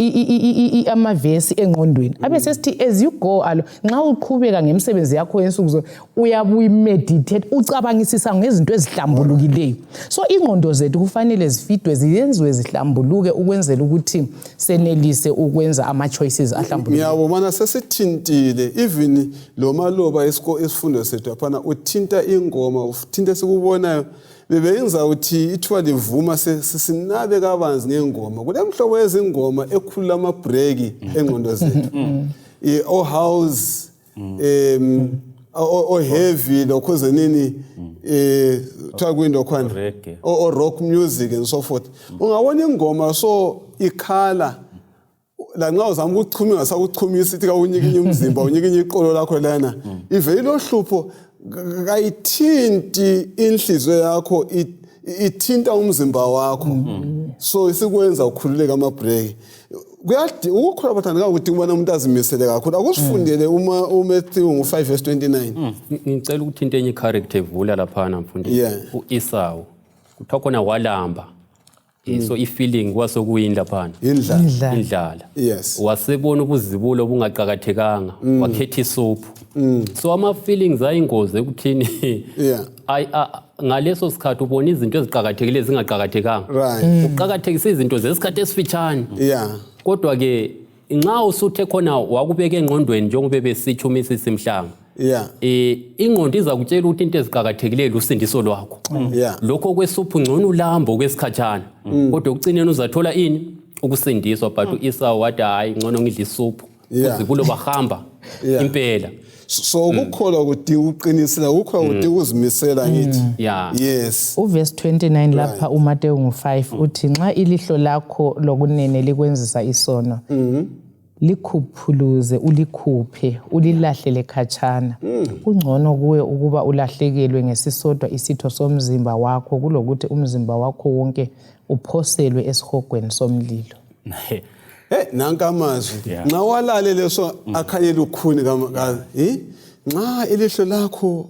amavesi engqondweni. Abe sesithi as you go alo, nxa uqhubeka ngemisebenzi yakho yensuku zonke, uyabuya umeditate, ucabangisisa ngezinto ezihlambulukileyo. So ingqondo zethu kufanele zifidwe, ziyenziwe zihlambuluke, ukwenzela ukuthi senelise ukwenza ama-choices ahlambulukileyo. Ngiyabona sesithintile even lo maloba isifundo sethu laphana, uthinta ingoma, uthinta esikubonayo. Bebenza ukuthi ithuba livuma sinabe kabanzi ngengoma. Kule mhlobo yezingoma ekhulula amabhreki engqondo zethu, o-house, o-heavy, lokho nini, kuthiwa kuyini lokhwana? Reggae. O-rock music and so forth. Ungabona ingoma so ikhala, lanxa uzama ukuchuma ingasakuchumisa, ithi kawunyikinye umzimba, unyikinye iqolo lakho lana, ivele ilohlupho. Kayithinti inhliziyo yakho, ithinta umzimba wakho, so isikwenza ukhululeke amabhreki. Kuyadi ukukhula, bathandeka, kudinga ubana umuntu azimisele kakhulu. Akusifundele uma uMatthew ngu-5 verse 29. Ngicela ukuthinta enye i-character evula laphana, mfundisi. U-Esau, kuthiwa khona walamba. So i-feeling kwasokuyini laphana? Indlala. Indlala. Indlala. Wasebona ubuzibulo obungaqakathekanga, wakhetha isuphu. So ama-feelings ayingozi ekuthini ngaleso sikhathi ubona izinto eziqakathekileyo zingaqakathekanga. Uqakathekisa izinto zesikhathi esifitshane. Kodwa ke nxa usuthe khona wakubeka engqondweni, njengoba besitsho uMrs Mhlanga, ingqondo iza kutshela ukuthi into eziqakathekileyo lusindiso lwakho. Lokho kwesuphu ngcono ulambo kwesikhatshana, kodwa ekucineni uzathola ini? Ukusindiswa. But u-Esau wathi, "Hayi, ngcono ngidle isuphu." Uzibulo bahamba impela. So ukukholwa kudinga ukuqinisela, ukukholwa kudinga ukuzimisela, ngithi. Yes. Uvesi 29 lapha, uMateyu ngu-5, uthi nxa ilihlo lakho lokunene likwenzisa isono, likhuphuluze, ulikhuphe, ulilahlele khatshana. Kungcono kuwe ukuba ulahlekelwe ngesisodwa isitho somzimba wakho kulokuthi umzimba wakho wonke uphoselwe esihogweni somlilo. Hey, nanka amazwi. Nxa walalele so akhanye lukhuni nxa ilihlo lakho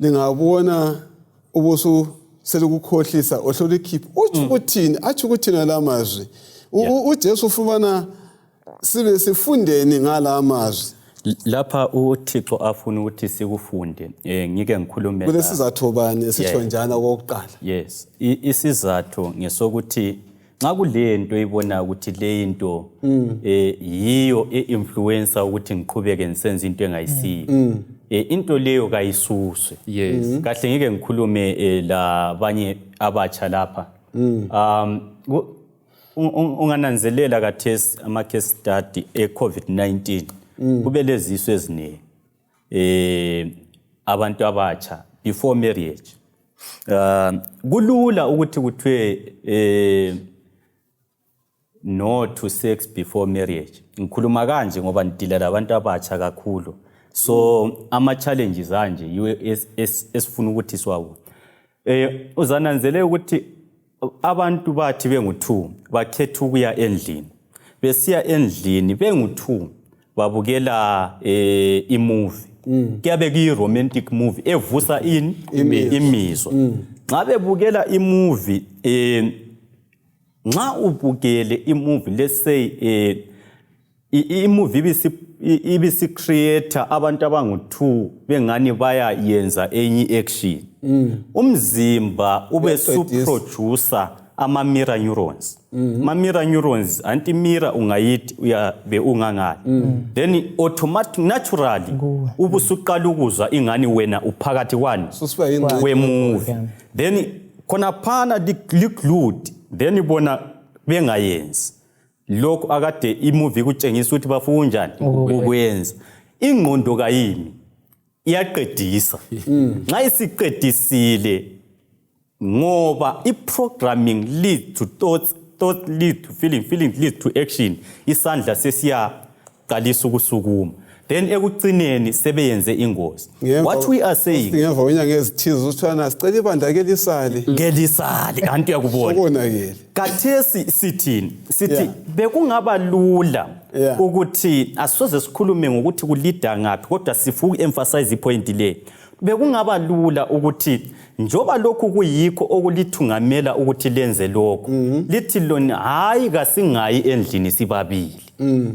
lingabona ubusu selikukhohlisa, ohlolikhipha, utsho ukuthini? Atsho ukuthini la mazwi? UJesu ufumana sibe sifundeni ngala amazwi? Lapha uThixo afuna ukuthi sikufunde, ngike ngikhulume Kulesizathu bani esitsho njalo okokuqala? Yes, isizathu ngesokuthi nxa kulento ibona ukuthi le into yiyo e-influencer ukuthi ngiqhubeke ngisenza into engayisiyo, into leyo kayisuswe. Kahle, ngike ngikhulume labanye abatsha lapha. Ungananzelela kathesi ama-case study e-COVID-19, kube lezisu eziningi, abantu abatsha before marriage. Kulula ukuthi kuthiwe no to sex before marriage. Ngikhuluma kanje ngoba ngidila labantu abatsha kakhulu, so ama-challenges anje yiwo esifuna ukuthi siwabone. Uzananzelela ukuthi abantu bathi bengu-2 bakhetha ukuya endlini, besiya endlini bengu-2, babukela imovie, kuyabe kuyi-romantic movie evusa ini? Imizwa. Nxa bebukela imovie, nxa ubukele imovie, let's say imovie ibisi-creator abantu abangu-2 bengani bayayenza enye i-action, umzimba ube Uyaqedisa. su-producer ama-mirror neurons. Ama-mirror neurons, anti mirror ungayithi uyabe ungangale, then automatic, naturally ubusuqala ukuzwa ingani wena uphakathi kwani? Susiba yingxenye. Kwemovie. Then khonaphana li-glued, then bona bengayenzi lokhu akade imovie kutshengisa ukuthi bafuna unjani ukwenza. Ingqondo kayimi, iyaqedisa. Nxa isiqedisile, ngoba i-programming lead to thoughts, thought lead to feeling, feeling lead to action, isandla sesiyaqalisa ukusukuma, then ekucineni sebeyenze ingozi. What we are saying, Ngemva kwenyanga ezithize uthwana sicela ibandla ke lisale. Ngelisale anti uyakubona. Sokonakele. Kathesi sithini? Sithi bekungaba lula ukuthi asoze sikhulume ngokuthi kulida ngaphi, kodwa sifuna uku-emphasize ipoint le. Bekungaba lula ukuthi njoba lokhu kuyikho okulithungamela ukuthi lenze lokhu, lithi lona hayi, kasingayi endlini sibabili.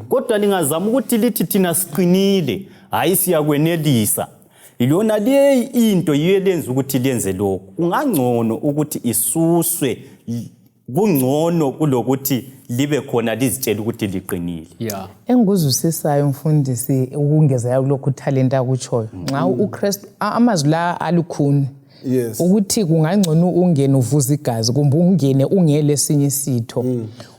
Kodwa lingazama ukuthi lithi thina siqinile, hayi siyakwenelisa. Yona leyi into yiyo elenza ukuthi lenze lokhu. Kungangcono ukuthi isuswe, kungcono kulokuthi libe khona lizitshela ukuthi liqinile. Engikuzwisisayo mfundisi, ukungezela kulokhu uTalent akutshoyo, nxa uKristu amazwi la alukhuni, ukuthi kungangcono ungene uvuza igazi kumbe ungene ungele esinye isitho,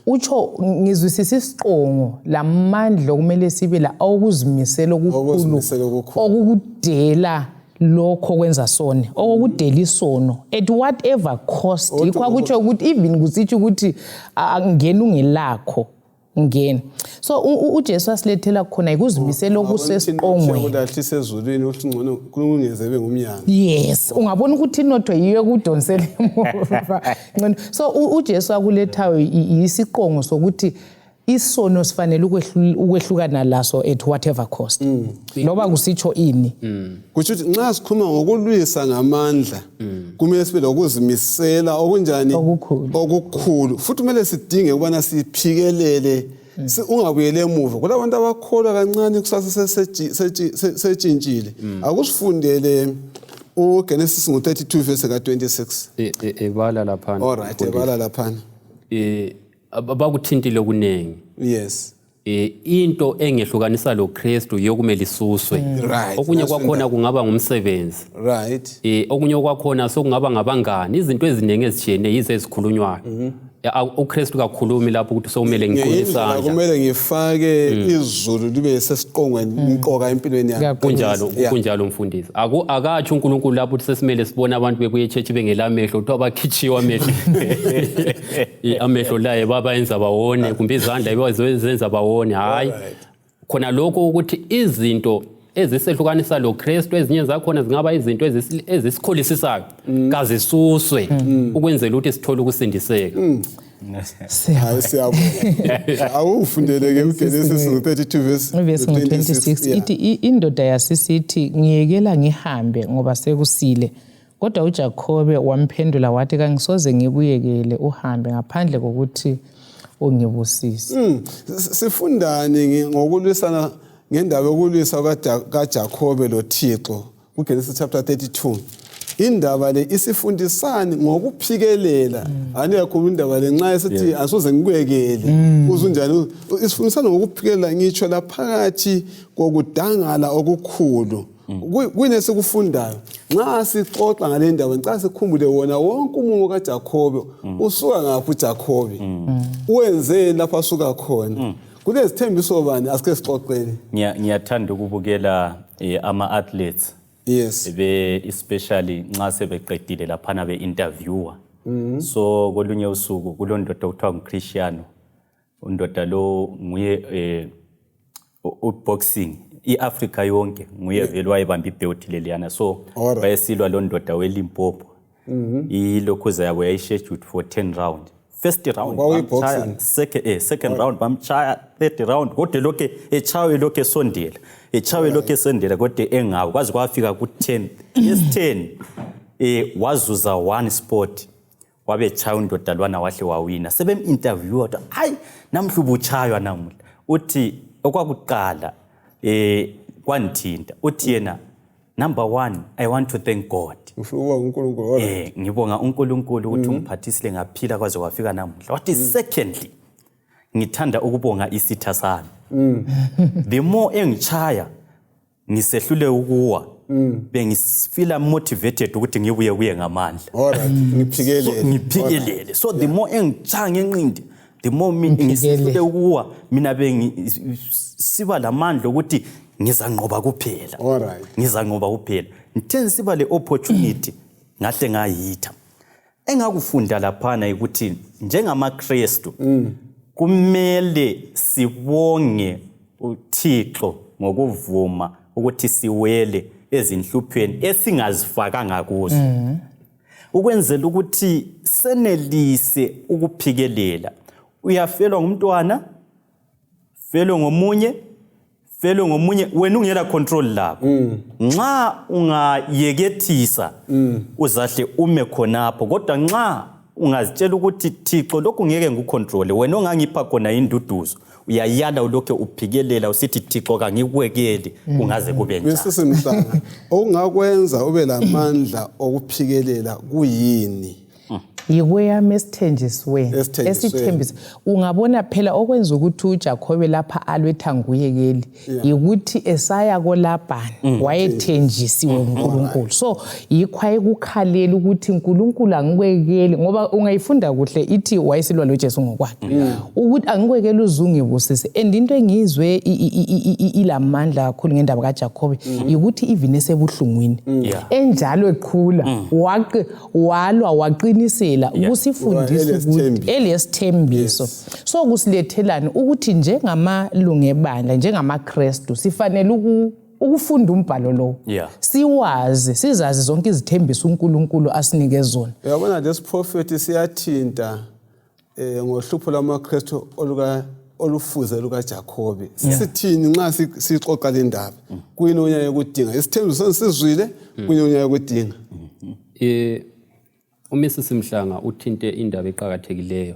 utsho ngizwisisa isiqongo lamandla okumele sibe la okuzimisela okukhulu, Okuzimisela okukhulu. okukudela lokho kwenza sone, okokudela isono at whatever cost. Yikho akutsho ukuthi even kusitsho ukuthi ngena ungelakho, ngena. So uJesu asilethela khona ikuzimisela okusesiqongweni. Ulahlisa ezulwini ukuthi ngcono kungeze ebe ngumnyama. Yes, ungabona ukuthi inotho yiyo ekudonsela emuva, ngcono. So uJesu akulethayo isiqongo sokuthi isono sifanele ukwehlukana laso at whatever cost, noba kusitsho ini. Kusho ukuthi nxa sikhuluma ngokulwisa ngamandla, kumele sibe lokuzimisela okunjani? Okukhulu. Okukhulu. Futhi kumele sidinge ukubana siphikelele, ungabuyeli emuva. Kulabantu abakholwa kancane, kusasa setshintshile. Akusifundele uGenesis ngo-32 verse ka-26. Ebala laphana. Alright, ebala laphana. Bakuthintile okuningi. Into engehlukanisa lo Kristu yokumele isuswe. Okunye kwakhona kungaba ngumsebenzi. Okunye kwakhona sokungaba ngabangani, izinto eziningi ezitshiyeneyo yizo ezikhulunywayo. uKristu kakhulumi lapho ukuthi sokumele ngiqine Ngendlela isandla. Kumele ngifake izulu libe sesiqongweni mqoka empilweni yami. Kunjalo, kunjalo mfundisi. Aku akatsho uNkulunkulu lapho ukuthi sesimele sibone abantu bebuye echurch bengelamehlo, kuthiwa bakhitshiwe amehlo. Amehlo laye babayenza bawone, kumbe izandla bazenza bawone. Hayi. Khona lokho ukuthi izinto ezisehlukanisa lo Kristu, ezinye zakhona zingaba izinto ezisikholisisayo, kazisuswe ukwenzela ukuthi sithole ukusindiseka. Hayi, siyabonga. Awufundele ke uGenesis 32 verse Verse 26. Ithi indoda yasisithi, "Ngiyekela ngihambe, ngoba sekusile." Kodwa uJakobe wamphendula wathi, "Kangisoze ngikuyekele uhambe ngaphandle kokuthi ungibusise." Sifundani ngokulwisana, ngendaba yokulwisa kaJakobe loThixo kuGenesis chapter 32? Indaba le isifundisani ngokuphikelela? Aniyakhuluma indaba le nxa esithi asoze ngikuyekele, uzunjani? Isifundisana ngokuphikelela ngitsho laphakathi kokudangala okukhulu. Kuyini esikufundayo nxa sixoxa ngale ndaba? Ngicela sikhumbule wona wonke umumo kaJakhobe. Usuka ngaphi uJakhobe? Wenzeni lapho asuka khona? Kulezithembiso bani? Asike sixoxeni. Ngiyathanda ukubukela ama-athletes be especially nxa sebeqedile laphana be-interviewer. So kolunye usuku kulondoda okuthiwa nguCristiano. Undoda lo nguye uboxing i-Africa yonke, nguye vele wayebamba ibelt leliyana. So wayesilwa lo ndoda weLimpopo. Ilokhuza yabo yayi-scheduled for 10 round. First round Kwakuyi-boxing. bamtshaya, second round bamtshaya, third round kodwa lokhe etshawe, lokhe esondela, etshawe, lokhe esondela, kodwa engawo kwaze kwafika ku-10. Yes, 10 wazuza one spot, wabetshaya undoda lwana, wahle wawina. Sebem-interviewa, kuthiwa, "Hayi, namhla ubutshaywa namuhla." Uthi okwakuqala kwangithinta. Uthi yena, "Number one, I want to thank God." Ufuna ukuba uNkulunkulu, alright. Ngibonga uNkulunkulu ukuthi ungiphathisile ngaphila kwaze kwafika namuhla. Wathi, "Secondly, ngithanda ukubonga isitha sami. The more engichaya ngisehlule ukuwa, bengifila motivated ukuthi ngibuye kuye ngamandla." Alright, ngiphikelele. So, ngiphikelele. So the more engichaya ngenqindi, the more ngisehlule ukuwa, mina bengisiba lamandla ukuthi ngizanqoba kuphela. Ngizanqoba kuphela. Ngithe ngisiba le opportunity, ngahle ngayitha. Engakufunda laphana ukuthi njengamaKristu kumele sibonge uThixo ngokuvuma ukuthi siwele ezinhluphweni esingazifakanga kuzo, ukwenzela ukuthi senelise ukuphikelela. Uyafelwa ngumntwana, felwe ngomunye, Felwe ngomunye wena ungela control lakho. Nxa ungayekethisa uzahle ume khonapho, kodwa nxa ungazitshela ukuthi Thixo lokhu ngeke ngikucontrole, wena ongangipha khona induduzo, uyayala ulokhe uphikelela usithi Thixo kangikwekeli kungaze kube njani. Misisi Mhlanga, okungakwenza ube lamandla okuphikelela kuyini? Yikweyama esithenjisiweni. Esithenjisweni. Esithembisa. Ungabona phela okwenza ukuthi uJakhobe lapha alwetha nguyekeli yikuthi esaya koLabhani wayethenjisiwe uNkulunkulu. So yikho ayekukhalela ukuthi uNkulunkulu angikwekeli, ngoba ungayifunda kuhle ithi wayesilwa loJesu ngokwakhe ukuthi angikwekeli uzungibusise. And into engiyizwe ilamandla kakhulu ngendaba kaJakhobe yikuthi even esebuhlungwini enjalo eqhula walwa waqinisela kusifundisa ukuthi elesithembiso. So kusilethelani ukuthi njengamalungu ebandla, njengamaKristu, sifanele ukufunda umbhalo lo, siwazi, sizazi zonke izithembiso uNkulunkulu asinike zona. Uyabona lesi siyathinta ngohlupho lwamaKristu olufuze lukaJakhobe. Sithini nxa sixoxa le ndaba? Kuyini okunye ukudinga? Isithembiso sesizwile, kuyini okunye ukudinga? uMrs Mhlanga uthinte indaba eqakathekileyo.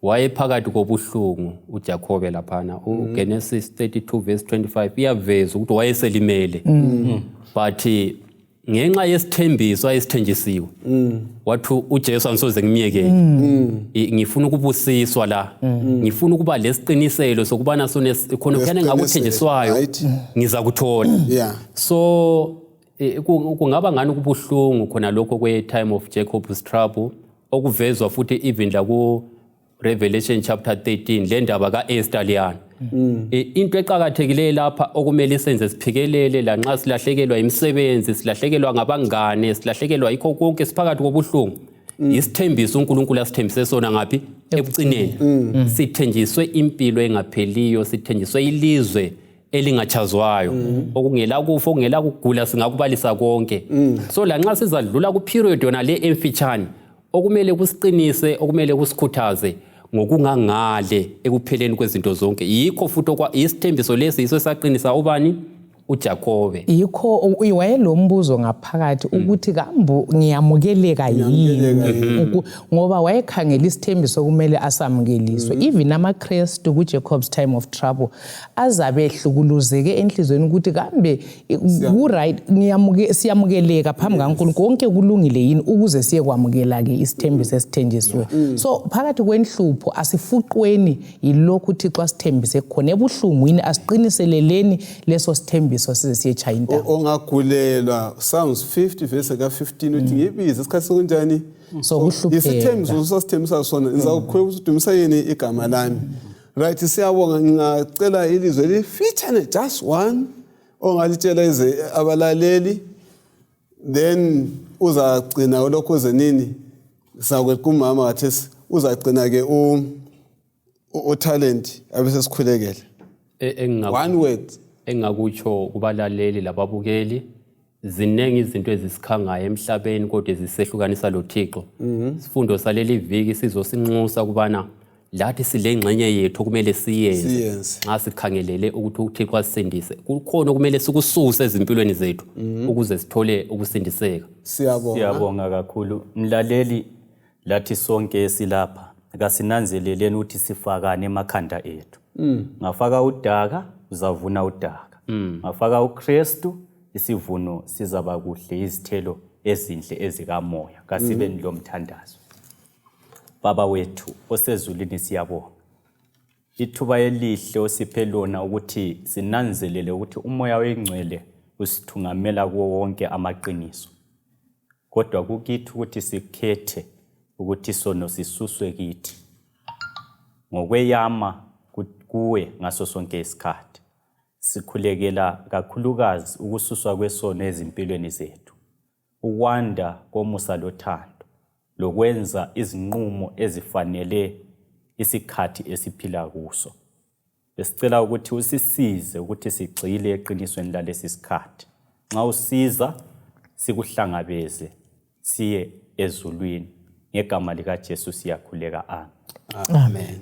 Wayephakathi kobuhlungu uJakhobe laphana. uGenesis 32 verse 25 iyaveza ukuthi wayeselimele. But ngenxa yesithembiso ayesithenjisiwe, wathi uJesu angisoze ngimyekele. Ngifuna ukubusiswa la. Ngifuna ukuba lesiqiniselo sokubana sone khona phana engakuthenjiswayo ngizakuthola. So kungaba ngani kubuhlungu khona lokho kwe time of Jacob's trouble okuvezwa futhi even la ku Revelation chapter 13 le ndaba kaEsther liyana. Into eqakathekileyo lapha okumele isenze siphikelele lanxa silahlekelwa imisebenzi, silahlekelwa ngabangane, silahlekelwa yikho konke, siphakathi kobuhlungu, isithembiso uNkulunkulu asithembise sona ngaphi ekucineni. Sithenjiswe impilo engapheliyo, sithenjiswe ilizwe elingachazwayo, okungela kufa, okungela kugula, singakubalisa konke. So lanxa sizadlula ku period yona le emfitshane, okumele kusiqinise, okumele kusikhuthaze ngokungangale ekupheleni kwezinto zonke, yikho futhi isithembiso lesi yiso esaqinisa ubani? uJakhobe. Yikho wayelombuzo ngaphakathi ukuthi kambo ngiyamukeleka yini, ngoba wayekhangela isithembiso kumele asamukeliswe. Even amaKristu ku-Jacob's time of trouble azabe ehlukuluzeke enhliziyweni ukuthi kambe ku-right, siyamukeleka phambi kaNkulunkulu, konke kulungile yini ukuze siye kwamukela-ke isithembiso esithenjisiwe. So phakathi kwenhlupho asifuqweni yilokhu uThixo asithembise khona, ebuhlungwini asiqiniseleleni leso sithembiso size siyetshaya intamo. Ongagulelwa, Psalms 50 verse ka-15 uthi ngibize isikhathi sokunjani? Sokuhlupheka. Isithembiso usasithembisa sona, ngizakukhuleka ukuthi udumisa yini igama lami. Right, siyabonga. Ngingacela ilizwe elifitshane, just one ongalitshela ize abalaleli, then uzagcina lokho uze nini sakweqa umama kathesi, uzagcina ke uTalent abese sikhulekele. One word. Engakutsho kubalaleli lababukeli, ziningi izinto ezisikhangayo emhlabeni kodwa ezisehlukanisa loThixo. Sifundo saleli viki sizosinxusa kubana lathi silengxenye yethu okumele siyenze nxa sikhangelele ukuthi uThixo asisindise. Kukhona okumele sikususe ezimpilweni zethu ukuze sithole ukusindiseka. Siyabonga. Siyabonga kakhulu mlaleli. Lathi sonke esilapha kasinanzeleleni ukuthi sifakane emakhanda ethu. Ngafaka udaka, uzavuna udaka. Ngafaka uKristu, isivuno sizaba kuhle, izithelo ezinhle ezikamoya. Kasibe lomthandazo. Baba wethu osezulwini, siyabonga ithuba elihle osiphe lona ukuthi sinanzelele ukuthi uMoya oyiNgcwele usithungamela kuwo wonke amaqiniso, kodwa kukithi ukuthi sikhethe ukuthi isono sisuswe kithi ngokweyama kuwe ngaso sonke isikhathi. Sikhulekela kakhulukazi ukususwa kwesono ezimpilweni zethu, ukwanda komusa lothando, lokwenza izinqumo ezifanele isikhathi esiphila kuso. Besicela ukuthi usisize ukuthi sigxile eqinisweni lalesi sikhathi. Nxa usiza sikuhlangabeze siye ezulwini. Ngegama likaJesu siyakhuleka, amen. Amen.